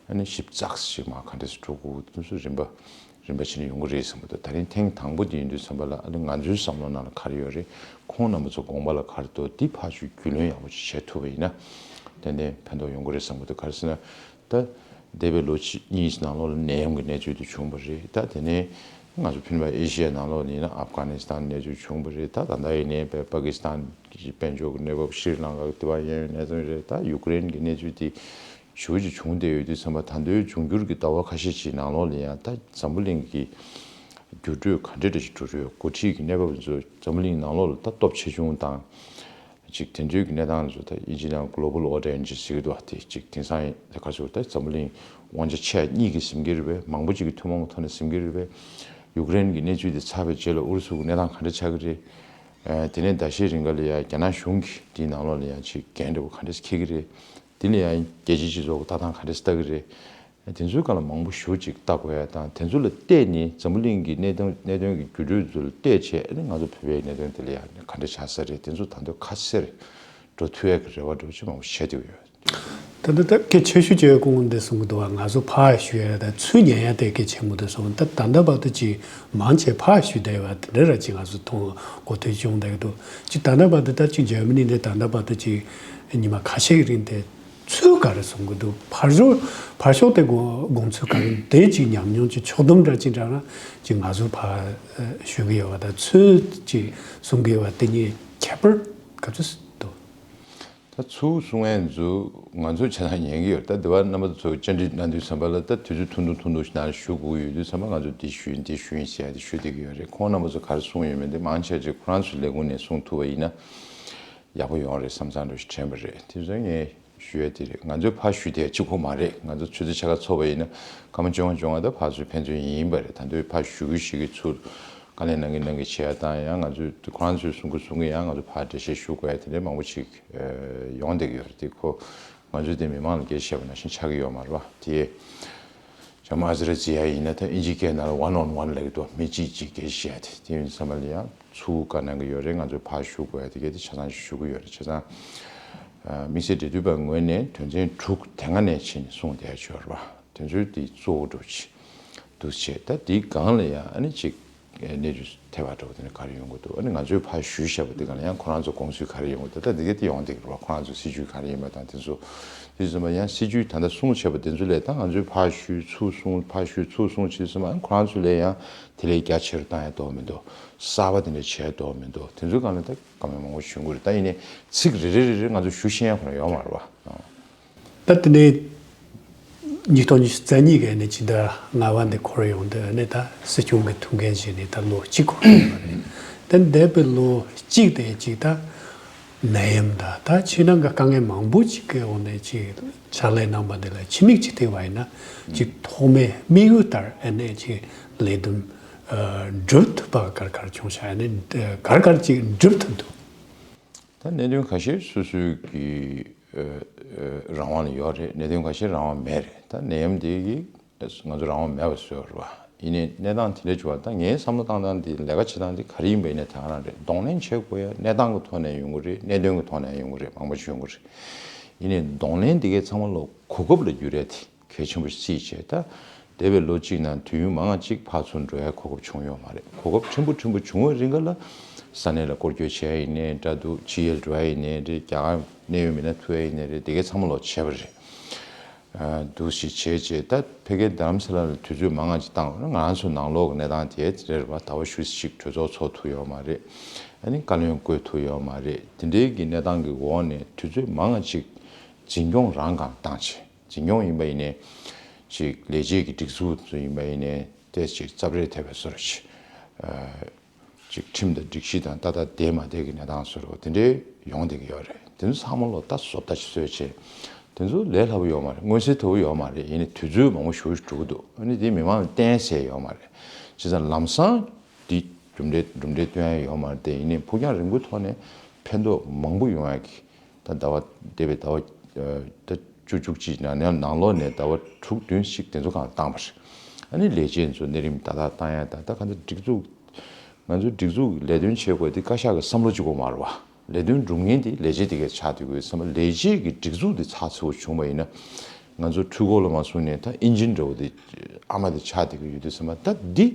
ཨ་ནི་ཞིབ་ཚགས་ཤིག་མ་ག་འདྲས་སེ་འགྲོ་དགོས་དེ་ཚོ་རིམ་པ་རིམ་པ་བྱས་ནས་ཡོང་གི་རེད་བསམ་གྱི་འདུག་ད་རིང་ཐེངས་དང་པོ་དེ་ཡིན་དུས་ཙམ་པ་ལ་ཨ་ནི་ང་ཚོའི་བསམ་བློ་ནང་ལ་ག་རེ་ཡོད་རེད། ཁོང་རྣམ་པ་ཚོ་དགོངས་པ་ལ་ག་རེ་འདུག་འདི་ཕར་ཞུ་རྒྱུས་ལོན་ཡག་པོ་ཅིག་བྱེད་ཐུབ་པ་ཡིན་ན་ཏན་ཏན་ཕན་ཐོགས་ཡོང་གི་རེད་བསམ་གྱི་འདུག་ག་རེ་ཟེར་ན། ད་འདས་པའི་ལོ་གཅིག་གཉིས་ནང་ལོགས་ལ་ནད་ཡམས་ཀྱི་གནས་ཚུལ་དེ་བྱུང་བ་རེད། ད་དེ་ནས་ང་ཚོ་ཕན་པ་ཨེ་ཤི་ཡའི་ནང་ལོགས་ལ་ཡིན་ན་ཨབ་གྷ་ནི་སི་ཐན་གནས་ཚུལ་བྱུང་བ་རེད། ད་ད་ལྟ་ཡིན་ནའི་པ་ཀི་སི་ཐན་གྱི་དཔལ་འབྱོར་གྱི་གནས་བབ། ཤྲི་ལང་ཀ་གི་དེ་བ་ཡན་ཡོད་གནས་ཚུལ་རེད། ད་ཡུ་ཀེ་རེན་གྱི་གནས་ཚུལ་དེ་ཞེ་པོ་ཅིག་བྱུང་བསྡད་ཡོད་དུས་ཙམ་པ་ད་ལྟའི་འབྱུང་འགྱུར་གྱི་ཟླ་བ་ཁ་ཤས་ཅིག་ནང་ལོགས་ལ་ཡང་ད་འཛམ་བུ་གླིང་གི་འགྱུར་འགྲོས་ག་འདྲ་འདྲ་ཞིག་འགྲོ་རེད། འགོ་ཁྲིད་ཀྱི་གནས་བབ་ཚོ་འཛམ་བུ་གླིང་ནང་ལོགས་ལ་ད་སྟོབས་ཆེ་ཆུང་དང་། ཅིག་དེ་ཚོའི་གི་གནས་སྟངས་ཚོ་ད་ཨིན་ཇི་ནང་Global Order ཨིན་ཇི་ཟེར་གི་འདུག་བ། དེ་ཅིག་དེང་སང་ད་ག་ཚོད་ད་འཛམ་བུ་གླིང་དབང་ཆ་ཆེ་གཉིས་ཀྱིས་ཟིན་གི་རེད་པས། མང་པོ་ཅིག་གི་ཐུན་མོང་གི་ཐོག་ནས་ཟིན་གི་རེད་པས། ཡུཀ་རེན་གྱི་གནས་ཚུལ་དེ་ཚར་བའི་རྗེས་ལ་ཨུ་རུ་སུ་གི་གནས་སྟངས་ག་འདྲ་ཆགས་ཀྱི་རེད། ཨ་དེ་ནས་ཟླ་ཤས་རིང་ག་ལ་ཡ་རྒྱ་ནག་གཞུང་གིས་དེའི་ནང་ལོགས་ལ་ཡ་ཅིག་འགན་འདྲ་པོ་ག་འདྲ་འཁྱེར་གི་རེད། དེ་ལ་ཡང་རྒྱལ་སྤྱིའི་སྤྱི་ཚོགས་ཀྱི་ལྟ་སྟངས་ག་འདྲ་ཞིག་ལྟ་གི་རེད། དེ་ཚོའི་སྒང་ལ་མང་པོ་ཞེ་པོ་ཅིག་ལྟ་དགོས་ཡ་དང་། དེ་ཚོ་ལ་བལྟས་ནས་འཛམ་བུ་གླིང་གི་གནད་དོན་གནད་དོན་གྱི་འགྱུར་འགྲོས་ཚོ་ལ་བལྟས་བྱས་ཨ་ནི་ང་ཚོ་བོད་པའི་གནད་དོན་དེ་ལ་ཡང་ག་འདྲ་ཆགས་ས་རེད། དེ་ཚོ་ད་དུང་ཁ་གསལ་འགྲོ་ཐུབ་ཡ་གི་རེ་བ་འདྲ་པོ་ཅིག་མང་པོ་བྱེད་བསྡད་ཡོད། ད་ལྟ་ད་སྐད་ཆེ་ཤོས་བྱས་གོང་འདི་གསུང་གི་འདུག་བ། ང་ཚོ་ཕར་ཞུ་ཡ་དང་ཚུར་ཉན་ཡ་དེ་གལ་ཆེན་པོ་འདུག་གསུང་། ད་ད་ལྟ་བར་དུ་ཅིག་མང་ཆེ་ཕར་ཞུ་བསྡད་པ་དེ་འདྲ་ར་ཅིག་ང་ཚོ་མཐོང་གོ་ཐོས་བྱུང་བསྡད་ཀྱི་འདུག་ཅིག་ད་ལྟ་བར་དུ་ད་ཅིག་འཇར་མ་ནི་འདི་ད་ལྟ་བར་དུ་ཅིག་ཉི་མ་ཁ་ཤས་ཀྱི་རིང་དེ་ཚུར་ག་རེ་གསུང་གི་འདུག་ཕར་ཕྱོགས་ཕར་ཕྱོགས་དེ་དགོངས་དགོངས་ཚུལ་ག་རེ་དེ་ཅིག་ཉམས་མྱོང་ཅིག་ཕྱོགས་བསྡོམས་འདྲ་ཅིག་འདྲ་ན་ཅིག་ང་ཚོ་ཕར་ཞུ་གི་ཡོད་པ་དང་ཚུར་ཅིག་གསུང་གི་ཡོད་པ་དེ་གཉིས་ཁྱད་པར་ག་ཚོད་འདུག་ད་ཚུར་གསུང་མཁན་ཚོ་ང་ཚོ་ཆ་ཚང་ཉན་གི་ཡོད། ད་འདི་བ་རྣམ་པ་ཚོ་བཅར་འདྲི་གནང་དུས་ཙམ་པ་ལ་ད་དུས་ཚོད་ཐུང་ཐུང་ཐུང་ཐུང་ཞིག་ནང་ཞུ་དགོས་ཡོད་དུས་ཙམ་པ་ང་ཚོ་འདི་ཞུ་ཡིན་འདི་ཞུ་ཡིན་ཟེར་ཡ་དེ་ཞུ་བསྡད་ཀྱི་ཡོད་རེད། ཁོང་རྣམ་པ་ཚོ་ག་རེ་གསུངས་ཡོད་མེད་དེ་མང་ཆེ་ཅིག་ཁོ་རང་ཚོའི་ལས་ཁུངས་ནས་གསུང་ཐུབ་པ་ཡིན་ན་ཡག་པོ་ཡོང་རེད་བསམ་བསམ་འདྲ་ཞིག་དྲན་པ་རེད། དེ་ཚོ་ངས་ཞུ་ཡ་དེ་རེད། ང་ཚོའི་ཕར་ཞུ་དེ་གཅིག་པོ་མ་རེད། ང་ཚོ་ཆུ་ཚོད་ཕྱེད་ཀ་ཚོགས་པ་ཡིན་ན་སྐར་མ་བཅོ་ལྔ་བཅོ་ལྔ་ད་ཕར་ཚུར་ཕན་ཚུན་ཡིན་པ་རེད། ད་དུང་ཕར་ཞུ་གི་ཞུ་གི་ཚུར་དཀའ་ལས་གནང་གི་གནང་གི་བྱེད་ཡ་དང་ཡང་ང་ཚོས་ཁོ་རང་ཚོས་གསུང་གི་གསུང་གི་ཡང་ང་ཚོ་ཕར་འགྲེལ་བཤད་ཞུ་དགོས་ཡ་དེ་འདྲའི་མང་པོ་ཞིག་ཡོང་བསྡད་ཀྱི་ཡོད་རེད། དེ་ཁོ་ང་ཚོས་དེ་མི་མང་ལ་སྐད་ཆ་བཤད་པ་ནང་བཞིན་ཆགས་ཀྱི་ཡོད་མ་རེད་པ། དེ་ཇ་མ་ཨ་ཛི་ར་ཛི་ཡ་ཡིན་ན་ད་ཨིན་ཇིའི་སྐད་ནང་ལ་one on one ལབ་ཀྱི་འདུག་མི་གཅིག་གཅིག་སྐད་ཆ་བཤད་དེ་དེ་ཡིན་ཙམ་པ་ལ་ཡང་ཚུར་བཀའ་གནང་གི་ཡོད་རེད། ང་ཚོས་ཕར་ཞུ་དགོས་ཡ་དེ་གས་དེ་ཆ་ཚང་ཞིག་ཞུ་གི་ཡོད་རེད། བྱས་ཙང་དམིགས་བསལ་འབྲེལ་མཐུད་པ་ངོས་ནས་དོན་ཚན་དྲུག་དེ་སྔ་ནས་ཕྱིན་ནས་གསུངས་བསྡད་ཡ་ཅིག་ཡོད་རེད་པ། དེ་ཚོའི་དེ་གཙོ་བོ་འདྲ་པོ་ཅིག་འདུག་བྱས། ད་དེའི་སྒང་ལ་ཡང་ཨ་ནི་ཅིག་གནས་ཚུལ་ཐེབས་པ་འདྲ་པོ་དེ་ནི་ག་རེ་ཡོང་གི་འདུག་ཨ་ནི་ང་ཚོས་ཕར་ཞུས་བཞག་པ་དེ་སྒང་ལ་ཡང་ཁོ་རང་ཚོ་དགོངས་ཚུལ་ག་རེ་ཡོང་གི་འདུག་ད་དེ་ག་དེ་ཡོང་བསྡད་ཀྱི་རེད་པ། ཁོ་རང་ཚོ་སྲིད་ཇུས་ག་རེ་ཡིན་པ་དང་དེ་ཚོ་དེ་ཙམ་པ་ཡང་སྲིད་ཇུས་ད་ལྟ་གསུངས་བྱས་པ་དེ་ཚོ་ལས་ད་ང་ཚོས་ཕར་ཞུས་ཚུར་གསུངས་ཕར་ཞུས་ཚུར་གསུངས་བྱས་ཙམ་པ་ཨ་ནི་ཁོ་རང་ཚོ་ལས་ཡང་དེ་ལས་རྒྱ་ཆེར་བཏང་ཡ་འདུག་མི་འདུག་གསར་པ་དེ་འདྲ་བྱས་འདུག་མི་འདུག་དེ་ཚོའི་སྒང་ལ་ད་བཀའ་མོལ་མང་པོ་ཞུ་གི་རེད། ད་ཡིན་ནའི་ཚིག་རེ་རེ་རེ་རེ་ང་ཚོ་ཞུ་ཤེས་ཡ་ཁོ་རང་ཡོད་མ་རེད་པ། ད་དེ་ནས་ཉིས་སྟོང་ཉི་ཤུ་རྩ་གཉིས་ཀྱི་ནས་ཇི་ལྟར་ལྔ་པ་འདི་འཁོར་ཡོང་དུས་ནས་ད་སྲིད་སྐྱོང་གི་ཐུགས་འགན་བཞེས་ནས་ད་ལོ་གཅིག་འཁོར་ཡོང་བ་རེད། དེ་འདས་པའི་ལོ་གཅིག་དེ་ཅིག་ད་ནད་ཡམས་དང་ད་ཕྱི་ནང་གི་དཀའ་ངལ་མང་པོ་ཅིག་གི་འོག་ནས་ཅིག་ཕྱག་ལས་གནང་བ་འདི་ལ་ཕྱི་མིག་ཅིག་བལྟས་པ་ཡིན་ན་ཅིག་ཐོག་མའི་དམིགས་ཡུལ་ལྟར་ཨ་ནས་ཅིག་ལས་དོན་སྒྲུབ་ཐུབ་པ་ག་རེ་ག་རེ་བྱུང་ཤག་ཨ་ནས་ག་རེ་ག་རེ་ཅིག་སྒྲུབ་ཐུབ་འདུག་ད་གནད་དོན་ཁ་ཤས་སོ་སོའི་གི་ཨ་ཨ་རང་དབང་ལ་ཡོད་རེད། གནད་དོན་ཁ་ཤས་རང་དབང་མེད་རེད། ད་ནད་ཡམས་དེ་གིས་ང་ཚོ་རང་དབང་མེད་པ་བཟོས་པ་རེད་པ། ཡིན་ནའི་གནས་སྟངས་དེ་འདྲ་བྱུང་བ་ད་ངའི་བསམ་བློ་བཏང་སྟངས་དེ་ལས་ཀ་བྱེད་སྟངས་དེ་ག་རེ་ཡིན་པ་ཡིན་ནའི་ད་ག་རང་རེད། གདོང་ལེན་བྱེད་དགོས་ཡ་གནས་སྟངས་ཀྱི་ཐོག་ནས་ཡོང་གི་རེད། གནད་དོན་གྱི་ཐོག་ནས་ཡོང་གི་རེད། མང་པོ་ཞིག་ཡོང་གི་རེད། ཡིན་ནའི་གདོང་ལེན་དེ་གའི་ཚང་མ་ལོ་གོ་སྐབས་ལ་འགྱུར་ཡ་དེ་གལ་ཆེན་པོ་ཞིག་བརྩིས་བྱས། ད་འདས་པའི་ལོ་གཅིག་ནང་དུས་ཡུན་མང་ང་གཅིག་ཕར་ཚུར་འགྲོ་ཡ་གོ་སྐབས་བྱུང་ཡོད་མ་རེད། གོ་སྐབས་ཕྲན་བུ་ཕྲན་བུ་བྱུང་བའི་རིང་ག་ལ་ས་གནས་ལ་སྐོར་སྐྱོད་བྱས་ཡིན་ནའི་འདྲ་འདུག་ཕྱི་རྒྱལ་འགྲོ་ཡ་ཡིན་ནའི་རེད། རྒྱ་གར་གནད་ཡོད་མི་སྣ་ཐུག་ཡ་ཡིན་ནའི་རེད། དེ་གའི་ཚང་མ་ལོ་བྱས་པ་རེད། ཨ་འདུག་ཞིག་བྱས་རྗེས་ད་ཕ་གིའི་རྡ་རམ་ས་ལ་ལ་དུས་ཚོད་མང་ང་ཅིག་བཏང་བ་ན་ང་རང་ཚོ་ནང་ལོགས་ཀྱི་གནས་སྟངས་དེ་རེད་པ། ཟླ་བ་བཞི་ཞིག་གྲོས་ཚོགས་ཚོགས་ཐུབ་ཡོད་མ་རེད། ཨ་ནི་བཀའ་བློན་བསྐོ་ཐུབ་ཡོད་མ་རེད། དེ་འདྲའི་གི་གནས་སྟངས་ཀྱི་འོག་ནས་དུས་ཚོད་མང་ང་ཅིག་འཛིན་སྐྱོང་རང་སྒང་བཏང་བྱས། འཛིན་སྐྱོང་ཡིན་པ་ཡིན་ནའི་ཅིག་ལས་བྱེད་ཀྱི་སྒྲིག་འཛུགས་ཚོ་ཡིན་པ་ཡིན་ནའི་ཏོག་ཙམ་ཅིག་རྩབ་རེས་ཐེབས་པའི་བཟོ་འདྲ་ཅིག་ཨ་ཅིག་ཁྲིམས་དང་སྒྲིག་གཞི་དང་ཏག་ཏག་བསྡད་མ་བསྡད་ཀྱི་གནས་སྟངས་བཟོ་འདྲ་དེ་འདྲའི་ཡོང་བསྡད་ཀྱི་ཡོད་རེད། དེ་ཚོ་ཚང་མ་ལོ་ད་བཟོ་ལྟ་ཅིག་བཟོས་བྱས་དེ་ཚོ་ལས་སླ་པོ་ཡོད་མ་རེད། མངོན་གསལ་དོད་པོ་ཡོད་མ་རེད། ཡིན་ནའི་དུས་ཚོད་མང་པོ་ཞེ་པོ་ཅིག་འགྲོ་གི་འདུག་ཨ་ནི་དེ་མི་མང་ལ་བརྟེན་ས་ཡོད་མ་རེད། བྱས་ཙང་ལམ་སང་འདི་གྲུབ་འབྲས་གྲུབ་འབྲས་སྟོན་ཡ་ཡོད་མ་རེད་དེ། ཡིན་ནའི་ཕུགས་རྒྱང་རིང་པོའི་ཐོག་ནས་ཕན་ཐོགས་མང་པོ་ཡོང་ཡ་གི་ད་ཟླ་བ་འདས་པའི་ཟླ་བ་ཨ་ད་བཅུ་བཅུ་གཅིག་ནང་ནང་ལོགས་ནས་ཟླ་བ་དྲུག་བདུན་ཞིག་དེ་ཚོ་སྒང་བཏང་བ་རེད། ཨ་ནི་ལས་བྱེད་ཚོ་གནས་རིམ་ཏག་ཏག་བཏང་ཡ་ད་ད་ག་འདྲ་སྒྲིག་འཛུགས་ང་ཚོའི་སྒྲིག་འཛུགས་ལས་དོན་བྱེད་དགོས་དེ་བཀའ་ཤག་གི་བསམ་བློ་གཅིག་པོ་མ་རེད་པ། ལས་དོན་སྒྲུབ་མཁན་དེ་ལས་བྱེད་དེ་གས་ཆགས་བསྡད་དགོས་བསམ་པ། ལས་བྱེད་ཀྱི་སྒྲིག་འཛུགས་དེ་ཚགས་ཚུད་པོ་བྱུང་བ་ཡིན་ན་ང་ཚོ་འཕྲུལ་འཁོར་ལ་མ་སོང་ནས་ད་ཨིན་ཇིན་འདྲ་བོ་དེ་ཨ་མ་དེ་ཆགས་བསྡད་ཀྱི་ཡོད་དུས་ཙམ་པ་ད་འདི་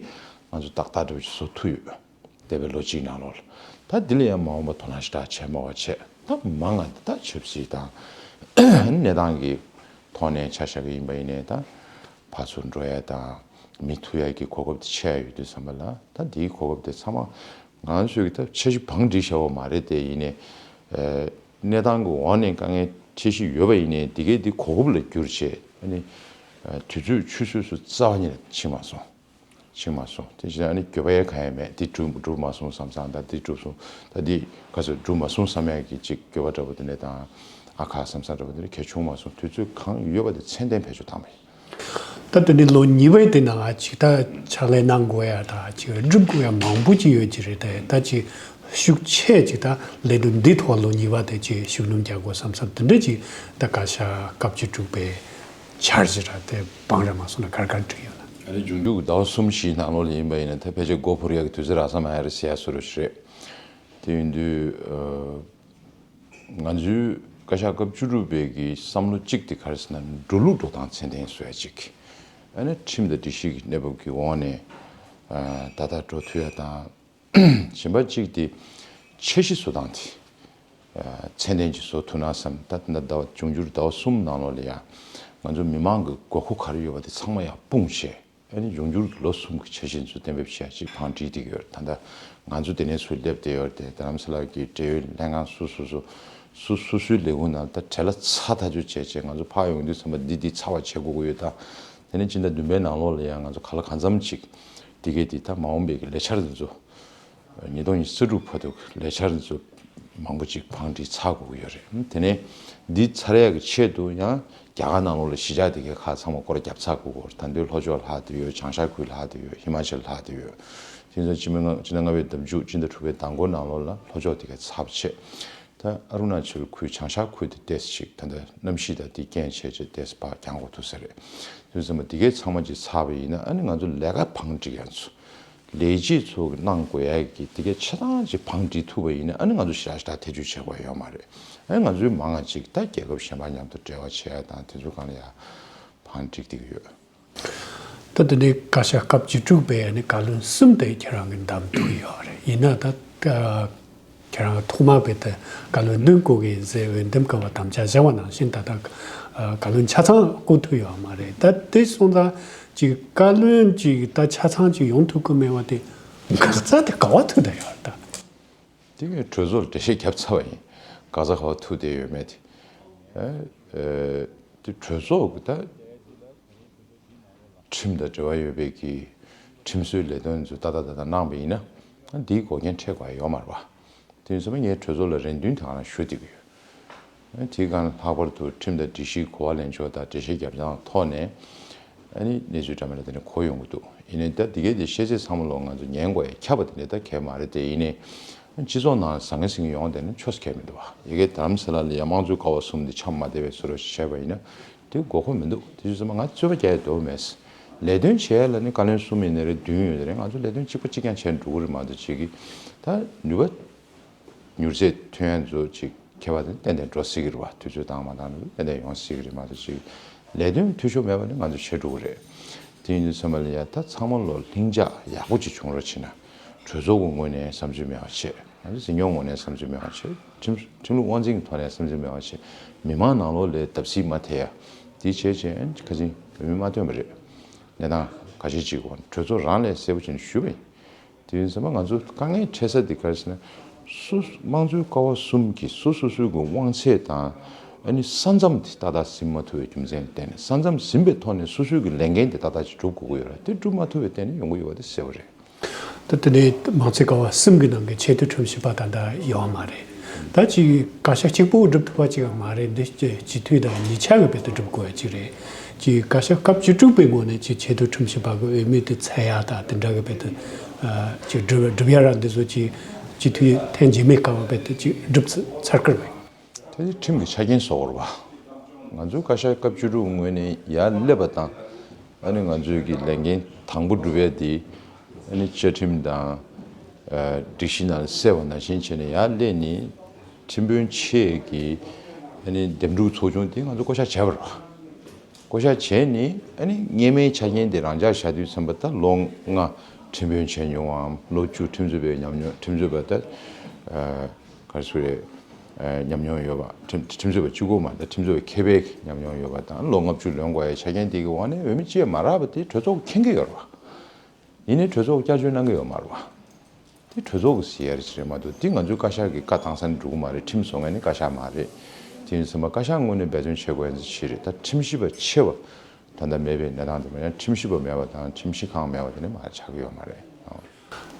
ང་ཚོ་ཏག་ཏག་འདྲ་བོ་ཞིག་བཟོ་ཐུབ་ཡོད། འདས་པའི་ལོ་གཅིག་ནང་ལོགས་ལ་ད་འདི་ལ་ཡང་མ་འོངས་པ་དོ་སྣང་ཞེ་དྲག་བྱེད་མ་དགོས་བྱས་ད་མང་ང་ད་ཆབ་སྲིད་དང་གནས་སྟངས་ཀྱི་ཐོག་ནས་ཆ་བཞག་གི་ཡིན་པ་ཡིན་ནའི་ད་ཕར་ཚུར་འགྲོ་ཡ་དང་མི་ཐུག་ཡ་གི་གོ་སྐབས་དེ་ཆེ་ཡ་ཡོད་དུས་ཙམ་པ་ལ་ད་འདིའི་གོ་སྐབས་དེ་ཚང་མ་ང་ཚོས་ཀྱི་ད་འཆར་གཞི་བང་སྒྲིག་བྱ་བ་མ་རེད་དེ། ཡིན་ནའི་ཨ་གནས་སྟངས་ཀྱི་འོག་ནས་དཀའ་ངལ་འཕྲད་བཞིན་ཡོད་པ་ཡིན་ནའི་འདི་གས་འདི་གོ་སྐབས་ལ་བསྒྱུར་བྱས་ཨ་ནི་ཨ་དུས་ཚོད་ཆུད་ཟོས་སུ་རྩ་བ་ཉིད་ནས་ཕྱིན་མ་སོང་། ཕྱིན་མ་སོང་། དེ་བཞིན་ཨ་ནི་འགྱོད་པ་ཡང་གང་ཡང་མེད། དེ་འགྲུབ་འགྲུབ་མ་སོང་བསམ་བསམ། ད་དེ་འགྲུབ་སོང་། ད་དེ་ག་ཚོད་འགྲུབ་མ་སོང་བསམ་ཡག་གི་ཅིག་འགྱོད་པ་འདྲ་པོ་དེ་འདྲ་དང་། ཨ་ཁ་བསམ་བསམ་འདྲ་པོ་དེ་འདྲ་གང་བྱུང་མ་སོང་། དུས་ཚོད་གང་ཡོད་པ་དེ་ཚད་ལྡན་བེད་སྤྱོད་བཏང་བ་ཡིན། ད་དེ་ནི་ལོ་གཉིས་པའི་དེ་ནང་ཅིག་ད་ཕྱག་ལས་གནང་དགོས་ཡ་ད་ཅིག་སྒྲུབ་དགོས་ཡ་མང་པོ་ཅིག་ཡོད་ཀྱི་རེད། དེ་ད་ཅིག་ཤུགས་ཆེ་ཅིག་ད་ལས་དོན་འདི་ཐོག་ལོ་གཉིས་པ་དེ་ཅིག་ཤུགས་སྣོན་རྒྱག་དགོས་བསམ་བསམ་དེ་འདྲ་ཅིག་ད་བཀའ་ཤག་སྐབས་བཅུ་དྲུག་པའི་འཆར་གཞི་ར་དེ་བང་ར་མ་སོང་ན་གར་གར་བསྒྲིགས་ཡོད་ན། ཨ་ནི་འབྱུང་འགྱུར་ཟླ་བ་གསུམ་བཞིའི་ནང་ལོགས་ལ་ཡིན་པ་ཡིན་ན་ད་ཕལ་ཆེར་མགོ་འཕུར་ཡག་གི་དུས་ཚོད་རག་ས་མ་ཡ་རེད་ཟེར་ཡ་བཟོ་འདྲ་ཞིག་རེད། དེ་ཡིན་དུས་ཨ། ང་ཚོའི་བཀའ་ཤག་སྐབས་བཅུ་དྲུག་པའི་གི་བསམ་བློ་གཅིག་དེ་ག་རེ་ཟེར་ན་འགྲོ་ལུགས་འགྲོ་སྟངས་ཚད་ལྡན་བཟོ་ཡ་གཅིག་ཨ་ནི་ཁྲིམས་དང་སྒྲིག་གཞི་གི་གནས་བབ་ཀྱི་འོག་ནས་ཨ་ད་ལྟ་འགྲོ་ཐུབ་ཡ་དང་། གཞན་པ་གཅིག་དེ་འཆར་གཞི་བཟོ་སྟངས་དེ་ཨ་ཚད་ལྡན་གྱིས་བཟོ་ཐུབ་ན་བསམ། ད་ད་ཟླ་བ་འབྱུང་འགྱུར་ཟླ་བ་གསུམ་ནང་ལོགས་ལ་ཡ་ང་ཚོ་མི་མང་གི་དགོས་མཁོ་ག་རེ་ཡོད་པ་དེ་ཚང་མ་ཡར་སྤུངས་བྱས། ཨ་ནི་འབྱུང་འགྱུར་གྱི་ལོ་གསུམ་གྱི་འཆར་གཞི་ཚོ་གཏན་འབེབས་བྱས་ཅིག་བང་སྒྲིག་བསྡད་ཀྱི་ཡོད་རེད། ད་ལྟ་ང་ཚོ་དེ་ནས་ཚུར་སླེབས་བསྡད་ཡོད་རེད་དེ། རྡ་རམ་ས་ལ་གི་འབྲེལ་ཡོད་ལྷན་ཁང་སུ་སུ་སུ་སུ་སུ་སུའི་ལས་ཁུངས་ནང་ད་བྲེལ་བ་ཚ་ཐག་ཆོད་བྱས་བྱས་ང་ཚོ་ཕར་ཡོང་དུས་ཚང་མ་འདི་འདི་ཚར་བ་བྱེད་དགོས་ཀྱི་ཡོད། ད་དེ་ནས་སྤྱི་ཟླ་བདུན་པའི་ནང་ལོགས་ལ་ཡང་ང་ཚོ་ག་ལ་གང་འཚམ་ཅིག་འདི་གས་འདི་ད་མ་འོངས་པའི་གི་ལས་འཆར་འདི་ཚོ། ཉིས་སྟོང་ཉི་ཤུ་རྩ་དྲུག་བར་དུ་ལས་འཆར་ཚོ་མང་པོ་ཅིག་བང་སྒྲིག་ཚར་དགོས་ཀྱི་ཡོད་རེད། དེ་ནས་འདི་ཚར་ཡག་གི་ཆེད་དུ་ཡང་རྒྱ་གར་ནང་ལོགས་ལ་གཞིས་ཆགས་དེ་གའི་ཁག་ཚང་མ་སྐོར་ར་བརྒྱབ་ཚར་དགོས་ཀྱི་ཡོད་རེད། ད་དུང་ལྷོ་ཕྱོགས་ལྷག་བསྡད་ཡོད། བྱང་ཤར་ཁུལ་ལྷག་བསྡད་ཡོད། ཧི་མ་ཅལ་ལྷག་བསྡད་ཡོད། དེ་ཚོ་སྤྱི་ཟླ་ལྔ་པའི་ཟླ་མཇུག་སྤྱི་ཟླ་དྲུག་པའི་ཟླ་མགོ་ནང་ལོགས་ལ་ལྷོ་ཕྱོགས་དེ་གའི་ཚར་བ་བྱས། ད་ཨ་རུ་ན་ཅལ་ཁུལ་བྱང་ཤར་ཁུལ་དེ་ཏོག་ཙམ་ཅིག་ད་ལྟ་གནམ་གཤིས་དང་དེ་རྐྱེན་བྱས་བྱས་ཏོག་ཙམ་ཕར་འགྱངས་དགོས་ཐུག་ས་རེད། དུས་ཙམ་པ་དེ་གའི་ཚང་མ་ཅིག་ཚར་བ་ཡིན་ན་ཨ་ནི་ང་ཚོ་ལས་ཀ་བང་སྒྲིག་ཡག་ཚོ། ལས་བྱེད་ཚོ་གི་གནང་དགོས་ཡ་གི་དེ་གའི་ཆ་ཚང་ཅིག་བང་སྒྲིག་ཐུབ་པ་ཡིན་ན་ཨ་ནི་ང་ཚོ་ཞེ་དྲག་ཞེ་དྲག་ཐེ་ཇུས་བྱེད་དགོས་ཡོད་མ་རེད། ཨ་ནི་ང་ཚོའི་མང་ང་ཅིག་ད་རྒྱལ་ཁབ་གཞན་པ་མཉམ་དུ་འབྲེལ་བ་བྱེད་ཡ་དང་དེ་ཚོ་སྒང་ལ་ཡ་བང་སྒྲིག་བསྡད་ཀྱི་ཡོད། ད་དེ་ནས་བཀའ་ཤག་སྐབས་བཅུ་དྲུག་པའི་ནི་བཀའ་བློན་གསུམ་དེ་ཁྱེད་རང་གིས་བདམས་ཐུབ་ཡོད་རེད། ཡིན་ན་ད་ཁྱེད་རང་ཐོག་མར་བས་ད་བཀའ་བློན་བདུན་བསྐོ་གི་ཡིན་ཟེར་འོས་འདེམས་སྐབས་དམ་བཅའ་བཞག་པ་ནང་བཞིན་ད་ལྟ་བཀའ་བློན་ཆ་ཚང་བསྐོ་ཐུབ་ཡོད་མ་རེད། ད་དེ་སོང་ཙང་ཅིག་བཀའ་བློན་ཅིག་ད་ཆ་ཚང་ཅིག་ཡོང་ཐུབ་ཀྱི་མེད་པ་དེ་ཁག་ཙག་དེ་ག་བ་ཐུག་བསྡད་ཡོད་རེད་ད། དེ་ངས་གྲོས་ཚོགས་ལ་འགྲེལ་བཤད་བརྒྱབ་ཚར་བ་ཡིན། ག་ས་ག་བ་ཐུག་བསྡད་ཡོད་མེད་དེ། ཨ་ཨ་དེ་གྲོས་ཚོགས་ཀྱི་ད་ཁྲིམས་དང་འབྲེལ་བ་ཡོད་པའི་གི་ཁྲིམས་བཟོའི་ལས་དོན་ཚོ་ཏག་ཏག་ཏག་ཏག་གནང་བ་ཡིན་ན་འདིའི་འགོག་རྐྱེན་འཕྲད་དགོས་ཡ་ཡོད་མ་རེད་པ། དེ་ཡིན་ཙང་ངས་གྲོས་ཚོགས་ལ་རེ་འདུན་དེ་ག་རང་ཞུ་བསྡད་ཀྱི་ཡོད། དེའི་སྒང་ལྷག་པར་དུ་ཁྲིམས་དང་སྒྲིག་གཞིའི་གོ་བ་ལེན་ཕྱོགས་དང་འགྲེལ་བཤད་རྒྱབ་སྟངས་ཐོག་ནས་ཨ་ནི་གནས་ཚུལ་འདྲ་མིན་ལ་དེ་ནས་གོ་ཡོང་གི་འདུག། ཡིན་ནའི་ད་འདི་གའི་དེ་ཤེས་ཚད་ཚང་མ་ལོ་ང་ཚོ་ཉན་དགོས་ཡ་ཁྱབ་པ་དེ་འདྲ་ད་གལ་མ་རེད་དེ། ཡིན་ནའི་སྤྱི་ཚོགས་ནང་ཟང་ངེ་ཟིང་ངེ་ཡོང་བསྡད་ན་ཆོག་ས་ཁེལ་མི་འདུག་བ། ཡ་གི་རྡ་རམ་ས་ལ་ལ་ཡ་དམངས་གཙོའི་ཀ་བ་གསུམ་དེ་འཆམ་མ་བསྡད་པའི་བཟོ་འདྲ་ཞིག་བྱས་པ་ཡིན་ན་དེ་དགོས་མཁོ་མི་འདུག། དེ་བྱས་ཙང་ང་རྩོད་པ་རྒྱག་ཡ་འདོད་མེད། ལས་དོན་བྱེད་ཡ་ལ་ནི་བཀའ་བློན་གསུམ་ཡིན་ནའི་རེད་བདུན་ཡོད་ནའི་རེད། ང་ཚོ་ལས་དོན་གཅིག་པ་གཅིག་རྐྱང་བྱས་འགྲོ་གི་རེད་མ་གཏོགས་ཅིག་གི་ད་ནུས་པ་མྱུར་ཚད་ཐོན་ཡ་ཚོ་ཅིག་ཁྱད་པར་དེ་ཏན་ཏན་འགྲོ་སྲིད་ཀྱི་རེད་བ། དུས་ཚོད་བཏང་མ་བཏང་ནས་ཏན་ཏན་ཡོང་སྲིད་ཀྱི་རེད་མ་གཏོགས་ཅིག་ལས་དོན་འཐུས་ཤོར་མེད་པ་ནི་ང་ཚོ་བྱེད་འགྲོ་གི་རེད། དེ་ཡིན་དུས་ཚང་མ་ལ་ཡ་ད་ཚང་མ་ལོ་ལྷིང་འཇགས་ཡག་པོ་ཅིག་བྱུང་རོགས་བྱེད་ན། གྲོས་ཚོགས་ཀྱི་ངོས་ནས་བསམ་ཚུལ་མེད་པ་བྱེད། ང་ཚོ་འཛིན་སྐྱོང་ངོས་ནས་བསམ་ཚུལ་མེད་པ་བྱེད། ཁྲིམས་ཁྲིམས་ལུགས་དབང་འཛིན་གྱི་ཐོག་ནས་བསམ་ཚུལ་མེད་པ་བྱེད། མི་མང་ནང་ལོགས་ལ་བརྡབ་གསིག་མ་ཐེབས་ཡ། དེ་བྱས་བྱས་ཁ་སང་འོས་མི་མ་ཐོན་པ་རེད། གནས་སྟངས་ཁ་ཤས་ཅིག་འོང་གྲོས་ཚོགས་རང་ལ་གསལ་པོ་བྱས་ནས་ཞུས་པ་ཡིན། དེ་ཡིན་ཙང་ང་ཚོ་དཀའ་ངལ་འཕྲད་ས་དེ་ག་རེ་ཟེར་ན། སོ་དམངས་གཙོའི་ཀ་བ་གསུམ་གྱི་སོ་སོ་སོའི་གི་དབང་ཚད་དང་ཨ་ནི་ས་མཚམས་དེ་ཏག་ཏག་ཟིན་མ་ཐུབ་པའི་རྒྱུ་མཚན་ལ་བརྟེན་ནས། ས་མཚམས་ཟིན་པའི་ཐོག་ནས་སོ་སོའི་གི་ལས་འགན་དེ་ཏག་ཏག་ཅིག་སྒྲུབ་དགོས་ཀྱི་ཡོད་རེད། དེ་སྒྲུབ་མ་ཐུབ་པའི་སྟེང་ནས་ཡོང་གི་ཡོད་པ་དེ་གསལ་པོ་རེད། ད་དེ་ནས་དམངས་གཙོའི་ཀ་བ་གསུམ་གྱི་ནང་གི་ཆེས་མཐོའི་ཁྲིམས་ཞིབ་པ་ད་ལྟ་ཡོད་མ་རེད། ད་ཅིག་བཀའ་ཤག་གཅིག་པོ་སྒྲུབ་ཐུབ་པ་ཅིག་མ་རེད། འདི་སྤྱི་འཐུས་དང་གཉིས་ཆ་གི་བེད་དུ་སྒྲུབ་དགོས་ཡ་ཅིག་རེད། ཅིག་བཀའ་ཤག་སྐབས་བཅུ་དྲུག་པའི་ངོས་ནས་ཅིག་ཆེས་མཐོའི་ཁྲིམས་ཞིབ་པ་གི་འོས་མི་དེ་ཚད་ཡ་དང་དེ་འདྲ་གི་བེད་དུ་ཅིག་སྒྲུབ་སྒྲུབ་ཡ་ར་འདི་ཚོ་ཅིག་སྤྱི་འཐུས་ཐེངས་རྗེས་མའི་སྐབས་བེད་དུ་ཅིག་སྒྲུབ་ཚར་ཀྱི་རེད། དེ་ནི་ཁྲིམས་ཀྱི་ཆ་རྐྱེན་བཟོ་དགོས་རེད་པ། ང་ཚོའི་བཀའ་ཤག་སྐབས་བཅུ་དྲུག་ངོས་ནས་ཡར་སླེབས་པ་དང་། ཨ་ནི་ང་ཚོའི་གི་ལས་འགན་དང་པོ་སྒྲུབ་ཡ་དེ། ཨ་ནི་བཅའ་ཁྲིམས་དང་། ཨ་སྒྲིག་གཞི་ནང་གསལ་བ་ནང་བཞིན་བྱས་ནས་ཡར་སླེབས་ནས་ཁྲིམས་དཔོན་ཆེ་གི་ཨ་ནི་འདེམས་སྒྲུག་ཚོགས་ཆུང་དེ་ང་ཚོ་བསྐོ་བཞག་བྱས་པ་རེད་པ། བསྐོ་བཞག་བྱས་ནས་ཨ་ནི་སྔོན་མའི་ཆ་རྐྱེན་དེ་རང་འཇགས་བཞག་དུས་ཙམ་པ་ད་ལོ་ལྔ་ཁྲིམས་དཔོན་བྱས་མྱོང་བའམ་ལོ་བཅུ་ཁྲིམས་རྩོད་པའི་ཉམས་མྱོང་ཁྲིམས་རྩོད་པ་ད། ཨ། ག་རེ་ཟེར་རེད། ཨ་ཉམས་མྱོང་ཡོད་པ། ཁྲིམས་ཁྲིམས་རྩོད་པ་གཅིག་པོ་མ་རེད། ཁྲིམས་རྩོད་པ་མཁས་པའི་ཉམས་མྱོང་ཡོད་པ་དང་ལོ་ལྔ་བཅུ་ལོན་དགོས་ཡའི་ཆ་རྐྱེན་དེ་གི་འོག་ནས་འོས་མི་གཅིག་ཡང་མ་རག་པ་དེ་གྲོས་ཚོགས་མཁྱེན་གྱི་ཡོད་རེད་པ། ཡིན་ནའི་གྲོས་ཚོགས་བསྐྱར་བཅོས་གནང་གི་ཡོད་མ་རེད་པ། དེ་གྲོས་ཚོགས་ཀྱི་ཟེར་ཡ་རེད་ཅིག་རེད་མ་གཏོགས་དེ་ང་ཚོའི་བཀའ་ཤག་གི་བཀའ་བཏང་ས་ནས་འགྲོ་གི་མ་རེད། ཁྲིམས་བཟོ་མཁན་ནི་བཀའ་ཤག་མ་རེད། དེ་ཡིན་ཙང་བཀའ་ཤག་ངོས་ནས་འབད་བརྩོན་བྱེད་དགོས་ཡ་ཅིག་རེད། ད་ཁྲིམས་ཞིབ་པ་ཆེ་བ། ད་ལྟ་མེད་པའི་གནས་སྟངས་དེ་མ་ཡང་ཁྲིམས་ཞིབ་པ་མེད་པ་དང་ཁྲིམས་ཞིབ་ཁང་མེད་པ་དེ་ནི་མ་ཆགས་ཀྱི་ཡོད་མ་རེད།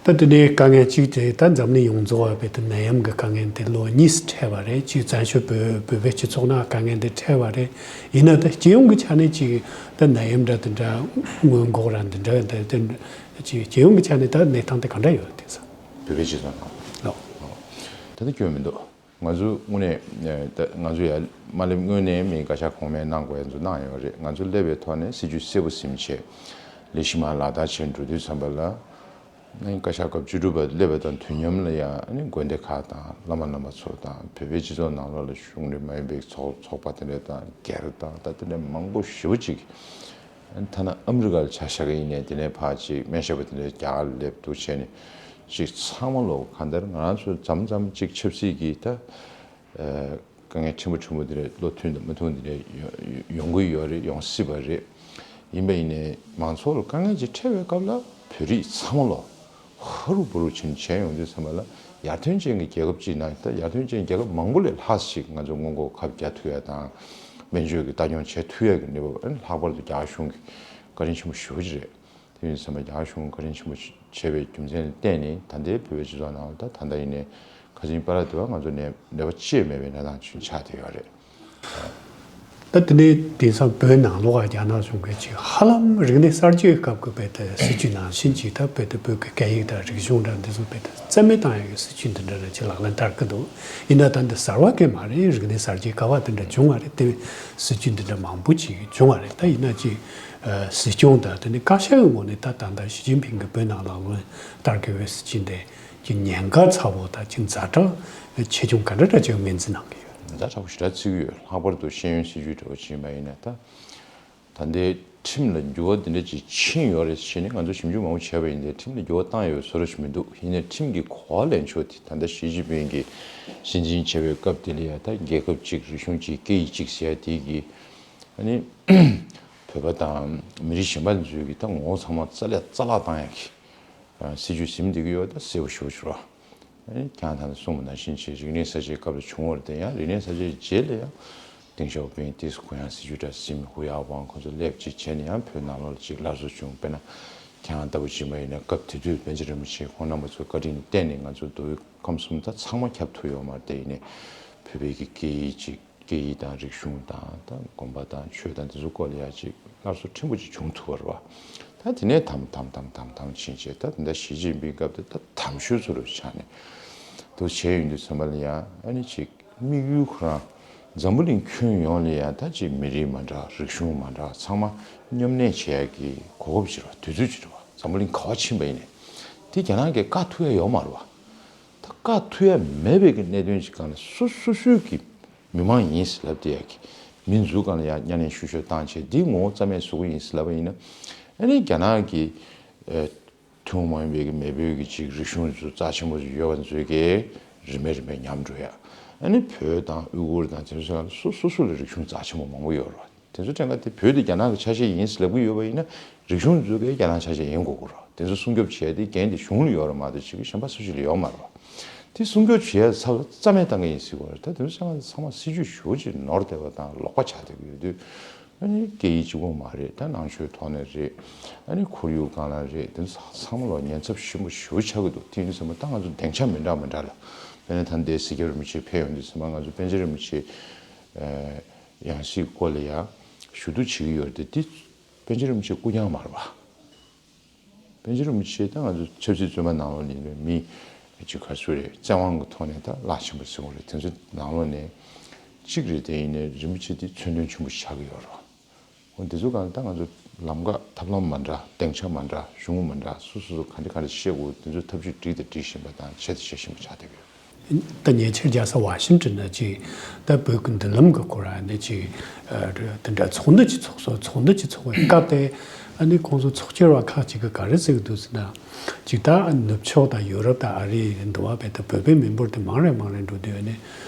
ད་དེ་ནས་དཀའ་ངལ་གཅིག་དེ་ད་འཛམ་གླིང་ཡོངས་རྫོགས་བ་བས་དེ་ནད་ཡམས་ཀྱི་དཀའ་ངལ་དེ་ལོ་གཉིས་སུ་འཕྲད་པ་རེད། གཅིག་བཙན་བྱོལ་བོད་བོད་པའི་སྤྱི་ཚོགས་ནང་དཀའ་ངལ་འདི་འཕྲད་པ་རེད། ཡིན་ན་ད་སྤྱི་ཡོངས་ཀྱི་ཆ་ནས་གཅིག་ད་ནད་ཡམས་འདྲ་དེ་འདྲ་སྔོན་འགོག་ར་འདི་འདྲ་ད་དེ་གཅིག་སྤྱི་ཡོངས་ཀྱི་ཆ་ནས་ད་གནས་སྟངས་དེ་ག་འདྲ་ཡོད་དེ་ས། བོད་པའི་སྤྱི་ཚོགས་ནང་ལོ། ད་ལྟ་སྐྱོན་མི་འདུག་ང་ཚོ་དངོས་གནས་ད་ང་ཚོ་ཡ་མ་སླེབས་སྔོན་ནས་མི་བཀའ་ཤག་གོང་མའི་གནང་དགོས་ཡ་ཚོ་གནང་ཡོད་རེད། ང་ཚོ་སླེབས་པའི་ཐོག་ནས་སྲིད་ཇུས་གསལ་པོ་ཟིན་བྱས་ལས་གཞི་མ་ལག་བསྟར་བྱས་འགྲོ་དུས་ཙམ་པ་ལ། ཨ་ནི་བཀའ་ཤག་སྐབས་བཅུ་དྲུག་པ་སླེབས་པ་དང་དུས་མཉམ་ལ་ཡང་ཨ་ནི་དགོན་སྡེ་ཁག་དང་བླ་མ་རྣམ་པ་ཚོ་དང་བོད་པའི་སྤྱི་ཚོགས་ནང་ལོགས་ལ་གཞུང་འབྲེལ་མ་ཡིན་པའི་ཚོགས་ཚོགས་པ་དེ་འདྲ་དང་སྒེར་དང་ད་དེ་འདྲ་མང་པོ་ཞེ་པོ་ཅིག་ཨ་ནི་ཐ་ན་ཨ་མི་རི་ཀ་ལ་ཆ་བཞག་གི་ཡིན་ནའི་དེ་ནས་ཕར་ཅིག་སྨན་ཞབས་པ་དེ་འདྲ་རྒྱ་གར་སླེབས་འདུག་བྱས་ནས་ཅིག་ཚང་མ་ལོ་གང་ལྟར་ང་རང་ཚོ་མཚམས་མཚམས་ཅིག་ཆབ་སྲིད་ཀྱི་ད། དཀའ་ངལ་ཕྲན་བུ་ཕྲན་བུ་དེ་འདྲ་བློ་མཐུན་དང་མི་མཐུན་དེ་འདྲ་ཡོང་ཡོང་གི་ཡོད་རེད། ཡོང་སྲིད་པ་རེད། ཡིན་པ་ཡིན་ནའི་མང་ཚོགས་ལ་དཀའ་ངལ་ཅིག་འཕྲད་པའི་སྐབས་ལ་བོད་རིགས་ཚང་མ་ལོ་ཧ་རུ་བུ་རུ་ཕྱིན་བྱས་ཡོང་དུས་ཙམ་པ་ལ་ཡར་ཐོན་ཅན་གྱི་རྒྱལ་ཁབ་ཅིག་ནང་ད་ཡར་ཐོན་ཅན་རྒྱལ་ཁབ་མང་པོ་ལས་ལྷག་ཅིག་ང་ཚོ་སྔོན་འགོག་ཁབ་རྒྱག་ཐུབ་ཡ་དང་སྨན་བཅོས་ཀྱི་ལྟ་སྐྱོང་བྱེད་ཐུབ་ཡ་གི་ནུས་པ་ལྷག་པར་དུ་རྒྱ་གར་གཞུང་གི་བཀའ་དྲིན་ཆེན་པོ་ཞེ་པོ་ཅིག་རེད། དེ་ཡིན་ཙམ་པ་རྒྱ་གར་གཞུང་བཀའ་དྲིན་ཆེན་པོ་བྱས་པའི་རྒྱུ་མཚན་ལ་བརྟེན་ནས་ད་ལྟའི་བོད་པའི་སྤྱི་ཚོགས་ནང་ད་ད་ལྟ་ཡིན་ནའི་ཁ་སང་པ་ར་དེ་བ་ང་ཚོ་ནས་ནད་པ་ཅི་ཡང་མེད་པའི་གནས་སྟངས་ཅིག་ཆགས་བསྡད་ཡོད་རེད། ད་དེ་ནས་དེང་སང་བོད་ནང་ལོགས་ཀྱི་རྒྱ་ནག་གཞུང་གིས་ཅིག་ཧ་ལམ་རིག་གནས་གསར་བརྗེའི་སྐབས་ཀྱི་བོད་དུ་སྲིད་ཇུས་ནང་བཞིན་ཅིག་ད་བོད་དུ་བོད་ཀྱི་སྐད་ཡིག་དང་རིག་གཞུང་འདྲ་འདི་ཚོ་བོད་དུ་རྩ་མེད་བཏང་ཡག་གི་སྲིད་ཇུས་འདི་འདྲ་ཅིག་ལག་ལེན་བསྟར་གྱི་འདུག་ཡིན་ན་ད་འདི་གསར་བ་གང་མ་རེད། རིག་གནས་གསར་བརྗེའི་སྐབས་བ་དེ་འདྲ་བྱུང་བ་རེད། དེ་སྲིད་ཇུས་འདི་འདྲ་མང་པོ་ཅིག་བྱུང་བ་རེད། ད་ཡིན་ན་ཅིག་ཨ་སྲིད་སྐྱོང་དང་དེ་ནས་བཀའ་ཤག་གི་ངོས་ནས་ད་ད་ལྟ་ཞི་ཅིན་ཕིང་གིས་བོད་ནང་ལག་ལེན་བསྟར་དགོས་པའི་སྲིད་ཇུས་འདི་ཅིག་ཉེན་ཁ་ཚ་པོ་དང་ཅིག་ཛ་དྲག་ཆེ་ཆུང་ག་འདྲ་འདྲ་ཅིག་ངོས་འཛིན་གནང་གི་ཡོད། ཛ་དྲག་པོ་ཞེ་དྲག་བརྩི་གི་ཡོད། ལྷག་པར་དུ་ཤེས་ཡོན་སྲིད་ཇུས་འདྲ་བོ་ཅིག་ཡིན་པ་ཡིན་ན་ད། ད་ལྟའི་ཁྲིམས་ལ་འགྱུར་བ་འདི་འདྲ་ཅིག་ཕྱིན་ཡོད་རེད་ཟེར་ནས་ང་ཚོ་ཞིབ་འཇུག་མང་པོ་བྱས་པ་ཡིན་ཏེ་ཁྲིམས་ལ་འགྱུར་བ་བཏང་ཡོད་བཟོ་འདྲ་ཞིག་མི་འདུག་ཡིན་ནའི་ཁྲིམས་ཀྱི་གོ་བ་ལེན་ཕྱོགས་དེ་ད་ལྟ་ཞི་ཅིན་ཕིང་གིས་སྲིད་འཛིན་བྱས་པའི་སྐབས་དེ་ལ་ཡང་ད་རྒྱལ་ཁབ་གཅིག་རིག་གཞུང་གཅིག་སྐད་ཡིག་གཅིག་ཟེར་ཡ་དེ་གི་ཨ་ནི་བོད་པ་དང་མི་རིགས་གཞན་པ་ཚོའི་གི་ད་ངོ་བོ་ཚང་མ་རྩ་ལས་རྩ་བརླག་བཏང་ཡ་གི་སྲིད་ཇུས་ཟིན་བསྡད་ཀྱི་ཡོད། ད་གསལ་པོ་ཞེ་པོ་ཅིག་རེད། ཨ་ནི་ཁྱེད་རང་ད་ནི་གསུངས་པ་ནང་བཞིན་བྱས་རིག་གནས་གསར་བརྗེའི་སྐབས་ལ་བྱུང་བ་རེད་དེ་ཡང་རིག་གནས་གསར་བརྗེའི་རྗེས་ལ་ཡང་ཏེང་ཞའོ་ཕིང་ཏེ་སི་གུ་ཡང་སྲིད་ཇུས་འདྲ་ཟིན། ཧུ་ཡ་ཝང་ཁོང་ཚོ་སླེབས་ཅིག་བྱས་ནས་ཡང་བོད་ནང་ལོགས་ལ་ཅིག་སླར་གསོ་བྱུང་། དཔེར་ན་ཁྱེད་རང་ལྟ་བུ་ཅིག་མ་ཡིན་ན་སྐབས་དེ་དུས་པཎ་ཆེན་རིན་པོ་ཆེ་ཁོང་རྣམ་པ་ཚོའི་བཀའ་དྲིན་བརྟེན་ནས་ང་ཚོ་མདོ་དབུས་ཁམས་གསུམ་ད་ཚང་མ་ཁྱབ་ཐུབ་ཡོད་མ་རེད་དེ། ཡིན་ནའི་བོད་པའི་གི་སྐད་ཡིག་ཅིག་སྐད་ཡིག་དང་རིག་གཞུང་དང་ད་དགོན་པ་དང་ཆོས་དང་འདི་ཚོ་སྐོར་ལ་ཡ་ཅིག་སླར་གསོ་ཕྲན་བུ་ཅིག་བྱུང་ཐུབ་པ་རེད་བ། ད་དེ་ནས་དམ་དམ་དམ་དམ་དམ་ཕྱིན་བྱས་ད་དེ་འདྲ་ཞི་ཅིན་ཕིང་སྐབས་དེ་ད་དམ་ཤོས་ཚོ་རུ་ཆགས་ནས་འདུག་བྱས་ཡོང་དུས་ཙམ་པ་ལ་ཡང་ཨ་ནི་ཅིག་དམིགས་ཡུལ་ཁོ་རང་འཛམ་བུ་གླིང་ཁྱོན་ཡོངས་ལ་ཡང་ད་ཅིག་མི་རིགས་མ་འདྲ་རིག་གཞུང་མ་འདྲ་ཚང་མ་མཉམ་གནས་བྱེད་ཡག་གི་གོ་སྐབས་ཅིག་རེད་བ། དུས་ཚོད་ཅིག་རེད་བ། འཛམ་བུ་གླིང་ག་བ་ཕྱིན་པ་ཡིན་ནའི་དེ་རྒྱ་ནག་གིས་བཀག་ཐུབ་ཡ་ཡོད་མ་རེད་བ། ད་བཀག་ཐུབ་ཡ་མེད་པའི་གི་གནད་དོན་ཅིག་སྒང་ལ་སོ་སོ་སོའི་གི་མི་མང་ཡིན་ཟེར་ལབ་བསྡད་ཡ་གི་མི་འཛུགས་སྒང་ལ་ཡ་གཉའ་གནོན་ཤུགས་ཆེ་བཏང་བྱས་འདི་ངོ་བོ་རྩ་མེད་བཟོ་གི་ཡིན་ཟེར་ལབ་པ་ཡིན་ན། ཨ་ནི་རྒྱ་ནག་གི་ཨ་ཐུན་མོང་མ་ཡིན་པའི་གི་མེས་པོའི་གི་ཅིག་རིག་གཞུང་ཚོ་རྩ་ཆེན་པོ་ཡོད་པ་ཚོའི་གི་རིམ་པས་རིམ་པས་ཉམས་འགྲོ་ཡ། ཨ་ནི་བོད་དང་ཨུ་གུར་དང་དེ་ཚོ་སོ་སོ་སོ་ལ་རིག་གཞུང་རྩ་ཆེན་པོ་མང་པོ་ཡོད་རེད། དེ་ཚོ་ཕྲན་ཁ་དེ་བོད་དེ་རྒྱ་ནག་གི་ཆ་ཤས་ཡིན་ཟེར་ལབ་གི་ཡོད་པ་ཡིན་ན་རིག་གཞུང་ཚོ་གི་རྒྱ་ནག་ཆ་ཤས་ཡིན་དགོས་ཀྱི་རེད། དེ་ཚོ་སྲུང་སྐྱོབ་བྱེད་ཡ་དེ་འགན་དེ་གཞུང་ལ་ཡོད་རེད་མ་གཏོགས་ཅིག་གཞན་པ་སུ་ཞིག་ལ་ཡོད་མ་རེད་བ། དེ་སྲུང་སྐྱོབ་བྱེད་ཡ་ཚབ་རྩ་མེད་བཏང་གི་ཡིན་ཟེར་གྱི་ཡོད་རེད། ད་དེ་ཚོ་ཚང་མ་ཚང་མ་སྲིད་ཇུས་ཞེ་པོ་ཅིག་ནོར་བསྡད་པ་དང་ལོག་པ་ཆགས་བསྡད་ཀྱི་ཡོད་དུས། ཨ་ནི་སྐད་ཡིག་གཅིག་པོ་མ་རེད། ད་ནང་ཆོས་ཐོག་ནས་རེད། ཨ་ནི་ཁོར་ཡུག་སྒང་ལ་རེད། དེ་ཚོ་ཚང་མ་ལ་ཉེན་ཚབས་ཆེན་པོ་ཞེ་པོ་ཆགས་ཀྱི་འདུག་དེ་ཡིན་ཙང་ད་ང་ཚོ་སྡིངས་ཆ་མི་འདྲ་མི་འདྲ་ལ། དཔེར་ན་ད་ལྟའི་སྲིད་སྐྱོང་རིན་པོ་ཆེ་ཕེབས་ཡོང་དུས་ཙམ་པ་ང་ཚོ་པཎ་ཆེན་རིན་པོ་ཆེ་ཡང་སྲིད་སྐོར་ལ་ཡང་ཞུ་གཏུག་བྱེད་ཀྱི་ཡོད་རེད་དེ། དེ་པཎ་ཆེན་རིན་པོ་ཆེ་སྐུ་རྐྱང་མ་རེད་པ། པཎ་ཆེན་རིན་པོ་ཆེ་ད་ང་ཚོ་ཆབ་སྲིད་བཙོན་པ་ནང་ལོགས་ནས་མི་གཅིག་ག་ཚོད་རེད། བཙན་དབང་གི་ཐོག་ནས་ད་བརླག་ཆེན་པོ་ཟེར་དགོས་རེད། དེ་ཚོ་ནང་ལོགས་ནས་གཅིག་རེད། དེ་ཡིན་ནའི་རིན་པོ་ཆེ་དེ་མཚོན་དོན་ཆེན་པོ་ཆགས་ཀྱི་ཡོད་རེད། འོ་འདི་ཚོ་གང་ད་ང་ཚོ་ལམ་ཁ་ཐབས་ལམ་མ་འདྲ། སྡིངས་ཆ་མ་འདྲ། གཞུང་མ་འདྲ། སོ་སོ་སོ་ག་འདྲ་ག་འདྲ་བཤད་དགོས། འདི་ཚོ་ཐབས་ཇུས་སྒྲིག་དང་སྒྲིག་བཞིན་པ་དང་བྱེད་དང་བྱེད་བཞིན་པ་ཆགས་བསྡད་ཡོད། ད་ཉེ་ཆར་རྒྱལ་ས་ཝ་ཤིང་ཊོན་ན་ཅིག་ད་བོད་ཀྱི་མདུན་ལམ་གྱི་སྐོར་ཨ་ནི་ཅིག་དེ་འདྲ་ཚོགས་འདུ་ཅིག་ཚོགས་སོང་། ཚོགས་འདུ་ཅིག་ཚོགས་པའི་སྐབས་དེ་ཨ་ནི་ཁོང་ཚོ་ཚོགས་བཅར་བ་ཁག་ཅིག་གིས་ག་རེ་ཟེར་གྱི་འདུག་ཟེར་ན། ཅིག་ད་ནུབ་ཕྱོགས་དང་ཡུ་རོབ་དང་ཨ་རི་འདི་བ་བས་ད་བོད་པའི་མི་འབོར་དེ་མང་རེ་མང་རེ་འགྲོ་དུས་ཨ་ནི།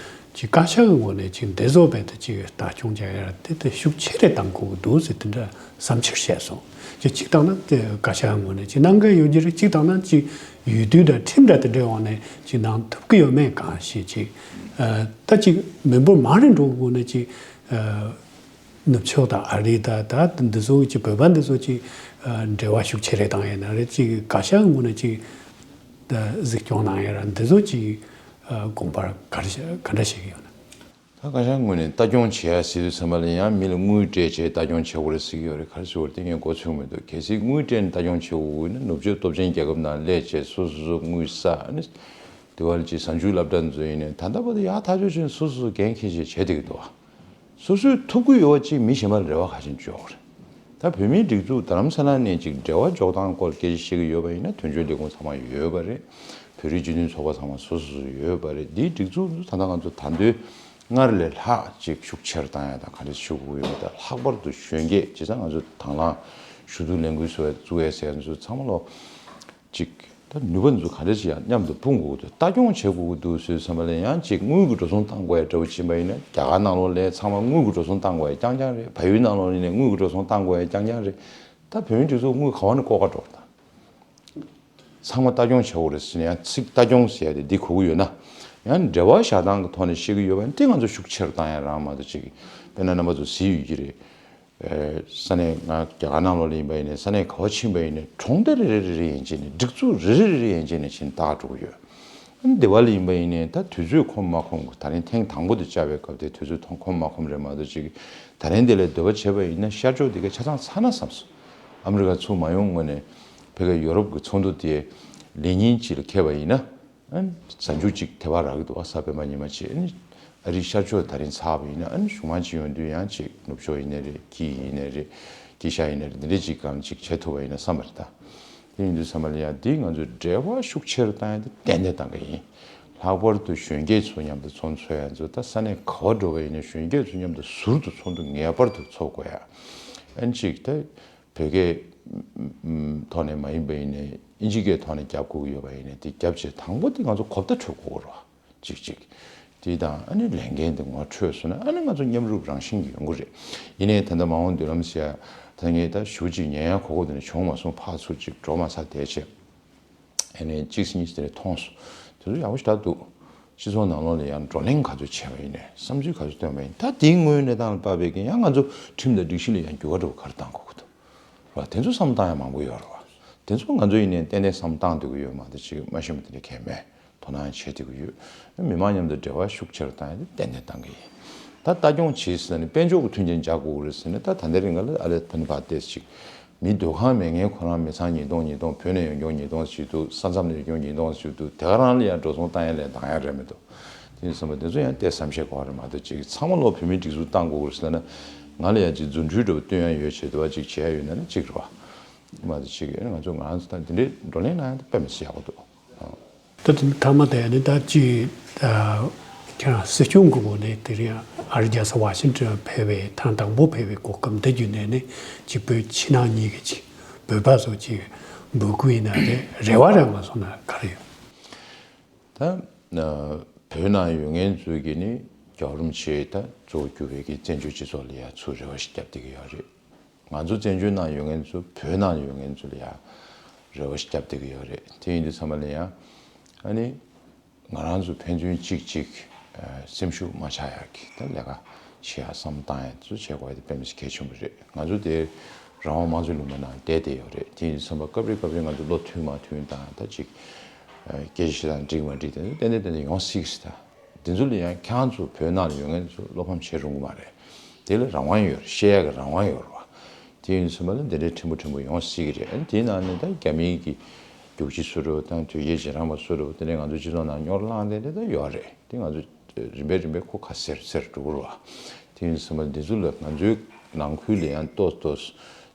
ཅིག་བཀའ་ཤག་གི་ངོས་ནས་ཅིག་འདི་བཟོ་བས་ད་ཅིག་ལྟ་སྐྱོང་བྱ་ཡ་དེ་དེ་ཤུགས་ཆེ་རེ་གཏང་དགོས་ཀྱི་འདུག་ཟེར་དེ་འདྲ་བསམ་འཆར་བཤད་སོང་། ཅིག་གཅིག་བཏང་ན་དེ་བཀའ་ཤག་གི་ངོས་ནས་ཅིག་གནང་གི་ཡོད་ཀྱི་རེད། གཅིག་བཏང་ན་ཅིག་ཡུལ་དུས་དང་ཁྲིམས་འདྲ་དེ་འདྲའི་འོག་ནས་ཅིག་གནང་ཐུབ་ཀྱི་ཡོད་མེད་གང་ཤེས། ཅིག་ད་ཅིག་མི་འབོར་མང་རེ་འགྲོ་གི་ངོས་ནས་ཅིག་ནུབ་ཕྱོགས་དང་ཨ་རི་དང་ད་འདི་ཚོ་ཅིག་བོད་པ་འདི་ཚོ་ཅིག་འབྲེལ་བ་ཤུགས་ཆེ་རེ་བཏང་ཡས་ན་རེད། ཅིག་བཀའ་ཤག་ངོས་ནས་ཅིག་གཟིགས་སྐྱོང་གནང་ཡས་ར་འདི་ཚོ་ཅིག་དགོངས་པ་ག་རེ་ག་འདྲ་བྱེད་ཀྱི་ཡོད་ན། ད་བཀའ་ཤག་ངོས་ནས་ལྟ་སྐྱོང་བྱེད་ཡ་ཟེར་དུས་ཙམ་པ་ལ་ཡང་མི་ལ་དངུལ་སྤྲད་བྱས་ལྟ་སྐྱོང་བྱེད་དགོས་རེད་ཟེར་གྱི་ཡོད་རེད། ག་རེ་ཟེར་བ་རེད། དེ་ངས་མགོ་ཚོས་མི་འདུག་གལ་སྲིད་དངུལ་སྤྲད་ནས་ལྟ་སྐྱོང་བྱེད་དགོས་ཀྱི་ཡོད་ན་ནུབ་ཕྱོགས་སྟོབས་ཆེན་རྒྱལ་ཁབ་ནང་སླེབས་བྱས་སོ་སོ་སོ་དངུལ་བསགས་ནས་དེ་བ་ལ་ཅིག་གཟའ་མཇུག་སློབ་གྲྭ་འཛུལ་ཡིན་ནས་ད་ལྟ་བར་དུ་ཡག་ཐག་ཆོད་བྱས་ནས་སོ་སོ་སོ་འགན་འཁྱེར་བྱས་བྱས་བསྡད་ཀྱི་འདུག་བ། སོ་སོའི་ཐུགས་ཁུར་ཡོད་པ་གཅིག་མི་གཞན་པ་ལ་རེ་བ་ག་ཅིག་འཇོག་རེད། ད་བོད་མིའི་སྒྲིག་འཛུགས་རྡ་རམ་ས་ལ་ནས་ཅིག་འབྲེལ་བ་འཇོག་སྟངས་སྐོར་སྐད་ཆ་བཤད་ཀྱི་ཡོད་པ་ཡིན་ན་དོན་གཅོད་ལས་ཁུངས་ཚང་མ་ཡོད་པ་རེད། བོད་རིགས་སྤྱི་མཐུན་ཚོགས་པ་ཚང་མ་སོ་སོ་སོ་ཡོད་པ་རེད། འདིའི་སྒྲིག་འཛུགས་ད་ལྟ་ང་ཚོ་ད་འདོད་སྔར་ལས་ལྷག་ཅིག་ཤུགས་ཆེར་བཏང་ཡ་དང་ག་འདྲ་ཞུ་དགོས་ཡོད་མེད་དང་ལྷག་པར་དུ་གཞོན་སྐྱེས་བྱས་ཙང་ང་ཚོ་དང་བླངས་ཞུ་གཏུག་ལས་འགུལ་བཟོ་བའི་བཙུགས་ཡས་ཟེར་ཡ་ཚོ་ཚང་མ་ལོ། གཅིག་ད་ནུས་པ་འཛུགས་ག་འདྲ་ཞིག་ཡང་མཉམ་དུ་སྤུངས་དགོས་འདུག་ལྟ་སྐྱོང་བྱེད་དགོས་ཀྱི་འདུག་ཟེར་བསམ་པ་ལ་ཡང་གཅིག་དངུལ་གྱི་འགྲོ་སོང་བཏང་དགོས་ཡ་འདྲ་བོ་ཕྱིན་པ་ཡིན་ན་རྒྱ་གར་ནང་ལོགས་ལ་ཚང་མ་དངུལ་གྱི་འགྲོ་སོང་བཏང་དགོས་ཡ་རྐྱང་རྐྱང་རེད། བལ་ཡུལ་ནང་ལོགས་ལ་ཡིན་ནའི་དངུལ་གྱི་འགྲོ་སོང་བཏང་དགོས་ཡ་རྐྱང་རྐྱང་རེད། ད་བོད་མིའི་སྒྲིག་འཛུགས་དངུལ་ག་བ་ནས་བཀོག་ག་འགྲོ་བ་དང་། ཚང་མ་ལྟ་སྐྱོང་བྱེད་དགོས་རེད་ཟེར་ནས་ཡང་ཚིག་ལྟ་སྐྱོང་ཟེར་ཡ་དེ་འདི་གོ་གི་ཡོད་ན། ཡང་འབྲེལ་བ་བཞག་སྟངས་ཀྱི་ཐོག་ནས་བཤད་ཀྱི་ཡོད་པ་ཡིན་དེ་ང་ཚོ་ཤུགས་ཆེ་རུ་བཏང་ཡ་རང་མ་གཏོགས་ཅིག་དཔེར་ན་རྣམ་པ་ཚོ་གཟིགས་ཡོད་ཀྱི་རེད། ས་གནས་ང་རྒྱ་གར་ནང་ལོགས་ལ་ཡིན་པ་ཡིན་ནའི་ས་གནས་ག་བ་ཕྱིན་པ་ཡིན་ནའི་གྲོང་སྡེ་རེ་རེ་རེ་རེ་ཡན་ཆད་ནས་སྒྲིག་འཛུགས་རེ་རེ་རེ་རེ་ཡན་ཆད་ནས་ཕྱིན་བཏགས་འགྲོ་གི་ཡོད། ཨ་ནི་སྡེ་བ་ལ་ཡིན་པ་ཡིན་ནའི་ད་དུས་ཚོད་ཁོམ་མ་ཁོམ་གི་ད་རིང་ཐེངས་དང་པོ་དེ་བཅར་བའི་སྐབས་དེ་དུས་ཚོད་ཐོང་ཁོམ་མ་ཁོམ་རེད་མ་གཏོགས་ཅིག་ད་རིང་དེ་ལ་འདོད་པ་བྱས་པ་ཡིན་ན་ཤར་ཕྱོགས་དེ་ག་ཆ་ཚང་ཚར་ན་བསམ་སོང་། ཨ་མི་རི་ཀ་ཚུར་མ་ཡོང་སྔོན་ནས་ཕ་གི་ཡོ་རོབ་ཀྱི་ཚོགས་འདུ་དེ་ལས་ཉིན་གཅིག་ལ་འཁེལ་བ་ཡིན་ན། ཨ་ནི་གཟའ་མཇུག་ཅིག་དེ་བར་རག་གི་འདུག་བ། གཟའ་སྤེན་པ་ཉི་མ་ཅིག་ཨ་ནི་ཨ་རིའི་ཤར་ཕྱོགས་ད་རིང་ཚར་བ་ཡིན་ན་ཨ་ནི་གཞུག་མ་ཅིག་ཡོང་དུས་ཡང་ཅིག་ནུབ་ཕྱོགས་ཡིན་ནའི་རེད། དཀྱིལ་ཡིན་ནའི་རེད། དཀྱིལ་ཤར་ཡིན་ནའི་རེད། འདི་འདྲ་ཅིག་གང་ཅིག་བྱེད་ཐུབ་པ་ཡིན་ན་བསམ་པ་རེད་ད། དེ་ཡིན་དུས་ཚང་མ་ལ་ཡང་འདི་ང་ཚོས་འབྲེལ་བ་ཤུགས་ཆེ་རུ་བཏང་ཡ་དེ་ཏན་ཏན་བཏང་གི་ཡིན། ལྷག་པར་དུ་གཞོན་སྐྱེས་ཚོ་མཉམ་དུ་ཚོགས་འཚོགས་ཡ་ཚོ་ད་ས་གནས་ག་བ་འགྲོ་བ་ཡིན་ན་གཞོན་སྐྱེས་ཚོ་མཉམ་དུ་ཟུར་དུ་ཚོགས་འདུ་ངེས་པར་དུ་ཚོགས་དགོས་ཡ། ཨ་ནི་ཅིག་ད། བོད་སྐད་ཐོག་ནས་མ་ཡིན་པ་ཡིན་ནའི་ཨིན་ཇི་སྐད་ཐོག་ནས་རྒྱབ་དགོས་ཀྱི་ཡོད་པ་ཡིན་ནའི་དེ་རྒྱབ་བྱས་དང་པོ་དེ་ང་ཚོ་གོ་བརྡ་འཕྲོད་དགོས་རེད་བ། གཅིག་གཅིག་དེ་དང་ཨ་ནི་ལས་འགན་དེ་ངོ་འཕྲོད་སོང་ན་ཨ་ནི་ང་ཚོ་མཉམ་རུབ་རང་བཞིན་གྱིས་ཡོང་གི་རེད། ཡིན་ནའི་ད་ལྟ་མ་འོངས་མདུན་ལམ་ཟེར་ཡ་ད་ངས་ད་ཞུ་གཅིག་ཉན་ཡ་གོ་གོ་དེ་ནས་བྱུང་མ་སོང་། ཕར་ཚུར་གཅིག་འགྲོ་མ་ཚར་བསྡད་བྱས། ཨ་ནི་གཅིག་སེ་གཉིས་སེ་དེ་འདྲ་མཐོང་སོང་། དེ་ཚོ་ཡག་པོ་ཞེ་དྲག་འདུག་སྤྱི་ཚོགས་ནང་ལོགས་ལ་ཡང་བགྲོ་གླེང་ག་ཚོད་བྱས་པ་ཡིན་ནའི་བསམ་ཚུལ་ག་ཚོད་བཏོན་པ་ཡིན་ད་དེའི་དངོས་ཡོད་གནས་སྟངས་ལ་དཔག་པའི་གི་ཡང་ང་ཚོ་ཁྲིམས་དང་སྒྲིག་གཞི་ལ་ཡང་འགྱུར་བ་འགྲོ་བ་ག་རེ་བཏང་དགོས་ཀྱི་འདུག་རེད་བ། དེ་ཚོ་བསམ་བཏང་ཡ་མང་པོ་ཡོད་རེད་བ། དེ་ཚོ་ང་ཚོ་ཡིན་ནའི་ཏན་ཏན་བསམ་བཏང་བསྡད་ཀྱི་ཡོད་མ་གཏོགས་ཅིག་མ་ཤེས་པ་དེ་འདྲ་གང་ཡང་མེད། དོ་སྣང་བྱེད་བསྡད་ཀྱི་ཡོད། མི་མང་མཉམ་དུ་འབྲེལ་བ་ཤུགས་ཆེ་རུ་བཏང་ཡ་དེ་ཏན་ཏན་བཏང་གི་ཡིན། ད་ལྟ་སྐྱོང་བྱེད་ཟེར་ནས་དཔལ་འབྱོར་གྱི་མཐུན་རྐྱེན་སྦྱར་དགོས་ཀྱི་རེད་ཟེར་ནས་ད་ད་ལྟའི་རིང་ལ་ཨ་ལས་ཕན་པ་ཏེས་ཅིག་མི་སྡོད་ཁང་མེད་མཁན་ཁོ་རང་མི་ཚང་ཉིས་སྟོང་ཉིས་སྟོང་བོད་ནས་ཡོང་མཁན་ཉིས་སྟོང་ཞིག་འདུག་ས་མཚམས་ནས་ཡོང་མཁན་ཉིས་སྟོང་ཞིག་འདུག་དེ་ག་རང་ལ་ཡང་འགྲོ་སོང་བཏང་ཡ་ལས་འདང་ཡ་རེད་མི་འདུག་དེ་ཡིན་ཙང་དེ་ཚོ་ཡང་ཏེ་བསམ་ཤེས་དགོས་པ་རེད་མ་གཏོགས་ཅིག་ཚང་མ་ལོ་བོད་མིའི་སྒྲིག་འཛུགས་བཏང་དགོས་ཀྱི་རེད་ཟེར་ན་ང་ལ་ཡང་ཅིག་རྫུ་འཕྲུལ་འདྲ་བོ་སྟོན་ཡ་ཡོད་བྱས་དུ་བ་ཅིག་བྱེད་ཡ་ཡོད་ན་ནི་ཅིག་རེད་བ། མ་གཏོགས་ཅིག་ང་ཚོ་ང་རང་ཚོ་ད་འདི་འདྲའི་བགྲོ་གླེང་གནང་ཡ་དེ་དཔེ་མི་སྲིད་ཡག་པོ་འདུག་ད་དེ་མཐའ་མ་དེ་ནི་ད་ཅི་ཁྱེད་རང་སྲིད་སྐྱོང་གི་སྒོ་ནས་དེ་རིང་ཨ་རི་རྒྱལ་ས་ཝ་ཤིང་ཏོན་ཕེབས་པའི་ཐེངས་དང་པོ་ཕེབས་པའི་གོ་སྐབས་འདི་བརྒྱུད་ནས་ནི་ཅིག་བོད་ཕྱི་ནང་གཉིས་ཀྱི་ཅིག་བོད་པ་ཚོ་ཅིག་འབོད་སྐུལ་ཡིན་ན་རེད་རེ་བ་རེད་མ་སོང་ན་ག་རེ་ཡོད། ད་བོད་ནང་ཡོད་མཁན་ཚོས་ཀྱི་ནི་རྒྱལ་བ་རིན་པོ་ཆེ་ད་གཙོ་བོ་གྱུར་པའི་གི་བཙན་བྱོལ་སྤྱི་ཚོགས་ལ་ཡ་ཚུར་རེ་བ་ཞིག་བརྒྱབ་བསྡད་ཀྱི་ཡོད་རེད། ང་ཚོ་བཙན་བྱོལ་ནང་ཡོད་མཁན་ཚོ་བོད་ནང་ཡོད་མཁན་ཚོ་ལ་ཡང་རེ་བ་ཞིག་བརྒྱབ་བསྡད་ཀྱི་ཡོད་རེད། དེ་ཡིན་དུས་ཚང་མ་ལ་ཡང་ཨ་ནི་ང་རང་ཚོ་ཕན་ཚུན་གཅིག་གཅིག་སེམས་ཤུགས་མ་ཆག་ཡག་གི་ད་ལས་ཀ་བྱེད་ཡག་བསམ་བཏང་ཡག་ཚོ་བྱེད་དགོས་ཡག་དེ་དཔེ་མི་སྲིད་གལ་ཆེན་པོ་རེད། ང་ཚོ་དེ་རང་དབང་དམངས་གཙོའི་ལུང་པ་ནང་བསྡད་བསྡད་ཡོད་རེད། དེ་ཡིན་དུས་ཚང་མ་སྐབས་རེ་སྐབས་རེ་ང་ཚོ་བློ་མཐུན་མ་མཐུན་དང་ད་ཅིག་སྐད་ཆ་བཤད་སྟངས་འགྲིག་མ་འགྲིག་དེ་ཏན་ཏན་ཏན་ཏན་ཡོང་སྲིད་གི་རེད་ད། དེ་ཚོ་ལ་ཡང་ཁྱེད་རང་ཚོ་བོད་ནང་ལ་ཡོད་མཁན་ཚོ་བློ་ཕམ་བྱེད་རུང་གི་མ་རེད། དེ་ལ་རང་དབང་ཡོད་རེད། བཤད་ཡག་གི་རང་དབང་ཡོད་རེད་བ། དེ་ཡིན་ཙང་ལ་འདི་འདྲའི་ཕྲན་བུ་ཕྲན་བུ་ཡོང་སྲིད་ཀྱི་རེད། དེའི་ནང་ནས་ད་རྒྱ་མིའི་གི་རྒྱུག་ཁྱི་བཟོ་འདྲ་བོ་དང་དོལ་རྒྱལ་རྗེས་འབྲང་པ་བཟོ་འདྲ་བོ་དེ་འདྲ་ང་ཚོ་སྤྱི་ཚོགས་ནང་རྙོག་བསླངས་བསྡད་དེ་ད་ཡོད་རེད། དེ་ང་ཚོ་རིམ་པས་རིམ་པས་ཁོ་ཁ་སེར་སེར་འགྲོ་གི་རེད་བ། དེ་ཡིན་ཙང་ལ་འདི་ཚོ་ལ་ང་ཚོའི་ནང་ཁུལ་ལ་ཡང་ཏོག་ཏོག་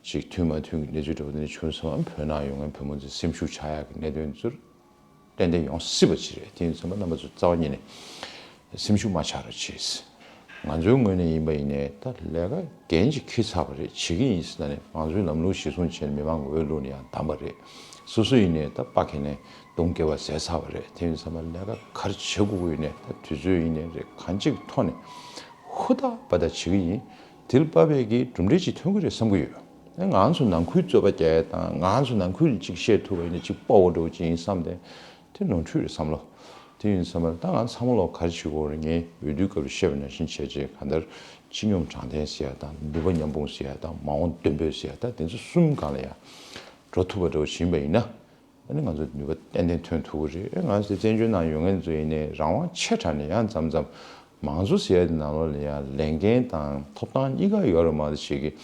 ཅིག་མཐུན་མ་མཐུན་གྱི་གནས་ཚུལ་འདྲ་བོ་དེ་འདྲ་བྱུང་སོང་ན་བོད་ནང་ཡོད་མཁན་བོད་མི་ཚོའི་སེམས་ཤུགས་ཆག་ཡག་གི་གནད་དོན་ཚོར། ཏན་ཏན་ཡོང་སྲིད་པ་ཅིག་རེད། དེ་ཡིན་ཙང་རྣམ་པ་ཚོ་རྩ་བ་ཉིད་ནས་སེམས་ཤུགས་མ་ཆག་རོགས་བྱེད། ང་ཚོའི་ངོས་ནས་ཡིན་པ་ཡིན་ནའི་ད་ལས་ཀ་འགན་ཅིག་འཁྱེར་ཚར་བ་རེད། བྱེད་ཀྱི་ཡིན་ཟེར་ནས་ང་ཚོའི་ལམ་ལུགས་གཞིར་བཟུང་བྱས་ནས་མི་མང་གི་འོས་བླུགས་ནས་ཡང་བདམས་པ་རེད། སོ་སོ་ཡིན་ནའི་ད་དཔའ་ཁེ་ནས་གདོང་བཀལ་བ་བཟས་ཚར་བ་རེད། དེ་ཡིན་ཙང་ལས་ཀ་ག་རེ་བྱེད་དགོས་ཀྱི་ཡིན་ནའི་ད་དུས་ཚོད་ཡིན་ནའི་རེད། གང་ཅིག་ཐོག་ནས་ཧུར་ཐག་པ་ད་བྱེད་ཀྱི་ཡིན། དེ་ལ་དཔག་པའི་གི་གྲུབ་འབྲས་ཅིག་ཐོན་གྱི་རེད་བསམ་གྱི་ཡོད། ང་ཚོ་ནང་ཁུལ་རྩོད་པ་རྒྱག་ཡ་དང་ང་ཚོ་ནང་ཁུལ་ཅིག་བཤད་ཐུབ་པ་ཡིན་ན་ཅིག་དཔའ་བོ་འདྲ་བོ་ཅིག་ཡིན་བསམ་སྟེ་དེ་ནོར་འཁྲུལ་རེད་བསམ་ལོ། དེ་ཡིན་བསམ་པ་ད་ང་ཚང་མ་ལོ་ག་རེ་བྱེད་དགོས་རེད། ངས་འོས་བསྡུའི་སྐབས་རེ་བཤད་པ་ནང་བཞིན་བྱས་རྗེས་གང་ལྟར་ སྤྱི་སྙོམས་དྲང་བདེན་ཟེར་ཡ་དང་། ནུས་པ་མཉམ་སྤུངས་ཟེར་ཡ་དང་། མ་འོངས་འདོད་འབོད་ཟེར་ཡ་དང་། དེ་ཚོ་གསུམ་སྒང་ལ་ཡང་འགྲོ་ཐུབ་པ་འདྲ་བོ་ཞིག་ཡིན་པ་ཡིན་ན། ཨ་ནི་ང་ཚོ་ནུས་པ་ཏན་ཏན་ཐོན་ཐུབ་ཀྱི་རེད། ང་ཚོ་བཙན་བྱོལ་ནང་ཡོད་མཁན་ཚོ་ཡིན་ནའི་རང་དབང་ཆེ་དྲགས་ནས་ཡང་མཚམས་མཚམས་མང་གཙོ་ཟེར་ཡ་དེ་ནང་ལོགས་ལ་ཡང་ལས་འགན་དང་ཐོབ་ཐང་གཉིས་ཀ་ཡོད་རེད་མ་གཏོགས། ཞིག་གིས་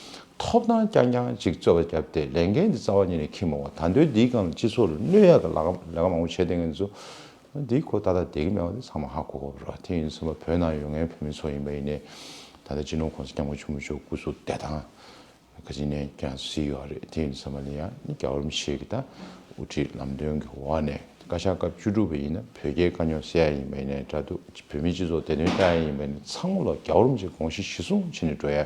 ཐོབ་ཐང་རྐྱང་རྐྱང་ཅིག་རྩོད་པ་བརྒྱབ་སྟེ། ལས་འགན་དེ་རྩ་བ་ཉིད་ནས་འཁྱེར་མ་དགོས། ད་དུང་དེའི་སྒང་ལ་སྤྱི་ཚོགས་ལ་གནོད་ཡག་གི་ལས་ཀ་ལས་ཀ་མང་པོ་བྱས་བསྡད་མཁན་ཚོ། འདི་ཁོ་ཏག་ཏག་བསྡད་ཀྱི་མེད་པ་དེ་ཚང་མ་ཧ་གོ་དགོས་པ་རེད། དེ་ཡིན་ཙང་བོད་ནང་ཡོད་མཁན་བོད་མི་ཚོ་ཡིན་པ་ཡིན་ནའི། ད་ལྟ་སྤྱི་ནོར་༸གོང་ས་༸སྐྱབས་མགོན་ཆེན་པོ་མཆོག་སྐུ་གཟུགས་བདེ་ཐང་ག་ཅི་ནས་ཀྱང་གཟིགས་ཡོད་རེད། དེ་ཡིན་ཙང་ལ་ཡང་ནི་རྒྱལ་བ་རིན་པོ་ཆེ་གི་ད་དབུ་ཁྲིད་ལམ་སྟོན་གྱི་འོག་ནས། བཀའ་ཤག་སྐབས་བཅུ་དྲུག་པ་ཡིན་ན་བོད་རྒྱའི་དཀའ་རྙོག་སེལ་ཡ་ཡིན་པ་ཡིན་ནའི། འདྲ་འདུག་བོད་མིའི་སྤྱི་ཚོགས་བདེ་དོན་བལྟ་ཡ་ཡིན་པ་ཡིན་ནའི། ཚང་མ་ལ་རྒྱལ་བ་རིན་པོ་ཆེའི་དགོངས་གཞི་གཞི་བཟུང་བྱས་ནས་འགྲོ་ཡ་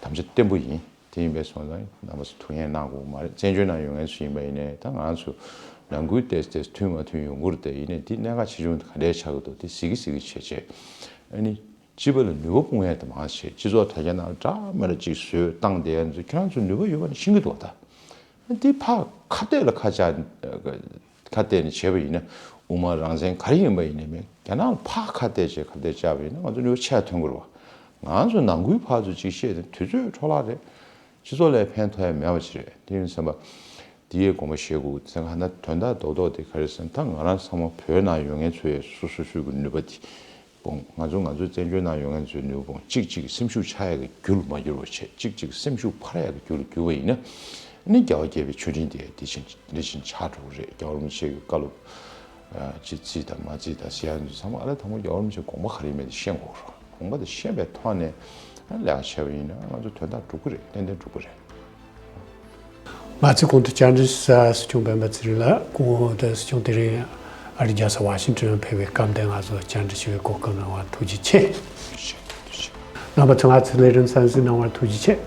དམ་བཅའ་བརྟན་པོ་ཡིན། དེ་ཡིན་པའི་སོང་ཙང་རྣམ་པ་ཚོ་ཐུགས་ངལ་གནང་དགོས་མ་རེད། བཙན་བྱོལ་ནང་ཡོད་མཁན་ཚོ་ཡིན་པ་ཡིན་ནའི། ད་ང་ཚོ་ནང་ཁུལ་ཏོག་ཙམ་མཐུན་མ་མཐུན་ཡོང་གི་རེད་དེ། ཡིན་ནའི་འདི་གནད་འགག་ཆེ་ཆུང་ག་འདྲའི་ཆགས་ཀྱི་འདུག་དེ་གཟིགས་ཀྱི་གཟིགས་ཀྱི་བྱས་བྱས། ཨ་ནི་སྤྱི་པ་ལ་ནུས་པ་སྤུངས་ཡ་དེ་མང་ཆེ། སྤྱི་ཚོགས་དྲ་རྒྱ་ནང་འདྲ་མི་འདྲ་ཅིག་བཟོས་བཏང་བསྡད་ཡ་ཚོ། ཁྱེད་རང་ཚོ་ནུས་པ་ཡོད་པ་ནི་ཤེས་ཀྱི་འདུག་ད། འདི་ཕར་ཁ་གཏད་ལ་ཁ་བཅག་ཁ་གཏད་ནས་བྱས་པ་ཡིན་ན། དབུ་མ་རང་བཙན་ག་རེ་ཡིན་པ་ཡིན་ནའི་མེད། རྒྱ་ནག་ལ་ཕར་ཁ་གཏད་བྱས་ཁ་གཏད་བཅག་པ་ཡིན་ན། ང་ཚོ་ནུས་པ་ཆེ་ཐོན་གྱི་རེད་བ། ང་ཚོ་ནང་ཁུལ་ཕར་ཚུར་ཅིག་བཤད་དེ་དུས་ཚོད་འཕྲོ་བརླག་རེད། སྤྱི་ཚོགས་ལ་ཕན་ཐོགས་ཡ་མེད་པ་ཅིག་རེད། དེ་ཡིན་ཙང་། དེ་ཡི་དགོངས་པ་བཞེས་དགོས་ཟེར། ང་ད་དོན་དག་རྡོག་རྡོག་དེ་ག་རེ་ཟེར་ན། ད་ང་རང་ཚང་མ་བོད་ནང་ཡོད་མཁན་ཚོ་ཡས་སོ་སོ་སོའི་གི་ནུས་པ་དེ་སྤུངས། ང་ཚོ་ང་ཚོའི་བཙན་བྱོལ་ནང་ཡོད་མཁན་ཚོའི་ནུས་པ་སྤུངས། གཅིག་གཅིག་སེམས་ཤུགས་ཆག་ཡག་གི་རྒྱུ་ལ་མ་འགྱུར་བ་བྱས། གཅིག་གཅིག་སེམས་ཤུགས་འཕར་ཡག་གི་རྒྱུ་ལ་འགྱུར་བ་ཡིན་ན། ཨ་ནི་རྒྱལ་བ་དགྱེས་པའི་མཆོད་སྤྲིན་དེ་དེ་བཞིན་དེ་བཞིན་ཆགས་འགྲོ་གི་རེད། རྒྱལ་བ་རིན་པོ་ཆེ་གི་བཀའ་སློབ་ཨ་ཅིག་བརྩི་དང་མ་བརྩི་དང་ཟེར་ཡ་ཚོ་ཚང་མ། ཨ་ལས་དང་པོ་རྒྱལ་བ་རིན་པོ་ཆེའི་དགོངས་པ་ག་རེ་ཡིན་མིན་དེ་ཤེས་དགོས་རེད། དགོངས་པ་དེ་ཤེས་པའི་ཐོག་ནས་ལས་ཀ་བྱས་པ་ཡིན་ན། ང་ཚོ་དོན་དག་འགྲུབ་ཀྱི་རེད། ཏན་ཏན་འགྲུབ་ཀྱི་རེད། ང་ཚོས་གོང་དུ་བཅར་འདྲི་ཞུ་ས་སྲིད་སྐྱོང་སྤེན་པ་ཚེ་རིང་ལགས། གོང་དུ་སྲིད་སྐྱོང་དེ་རིང་ཨ་རིའི་རྒྱལ་ས་ཝ་ཤིང་ཏོན་ཕེབས་པའི་སྐབས་འདིར་ང་ཚོ་བཅར་འདྲི་ཞུ་བའི་གོ་སྐབས་གནང་བར་ཐུགས་རྗེ་ཆེ། རྣམ་པ་ཚོས་ང་ཚོའི་ལས་རིམ་གསན་གཟིགས་གནང་བར་ཐུགས་རྗེ་ཆེ།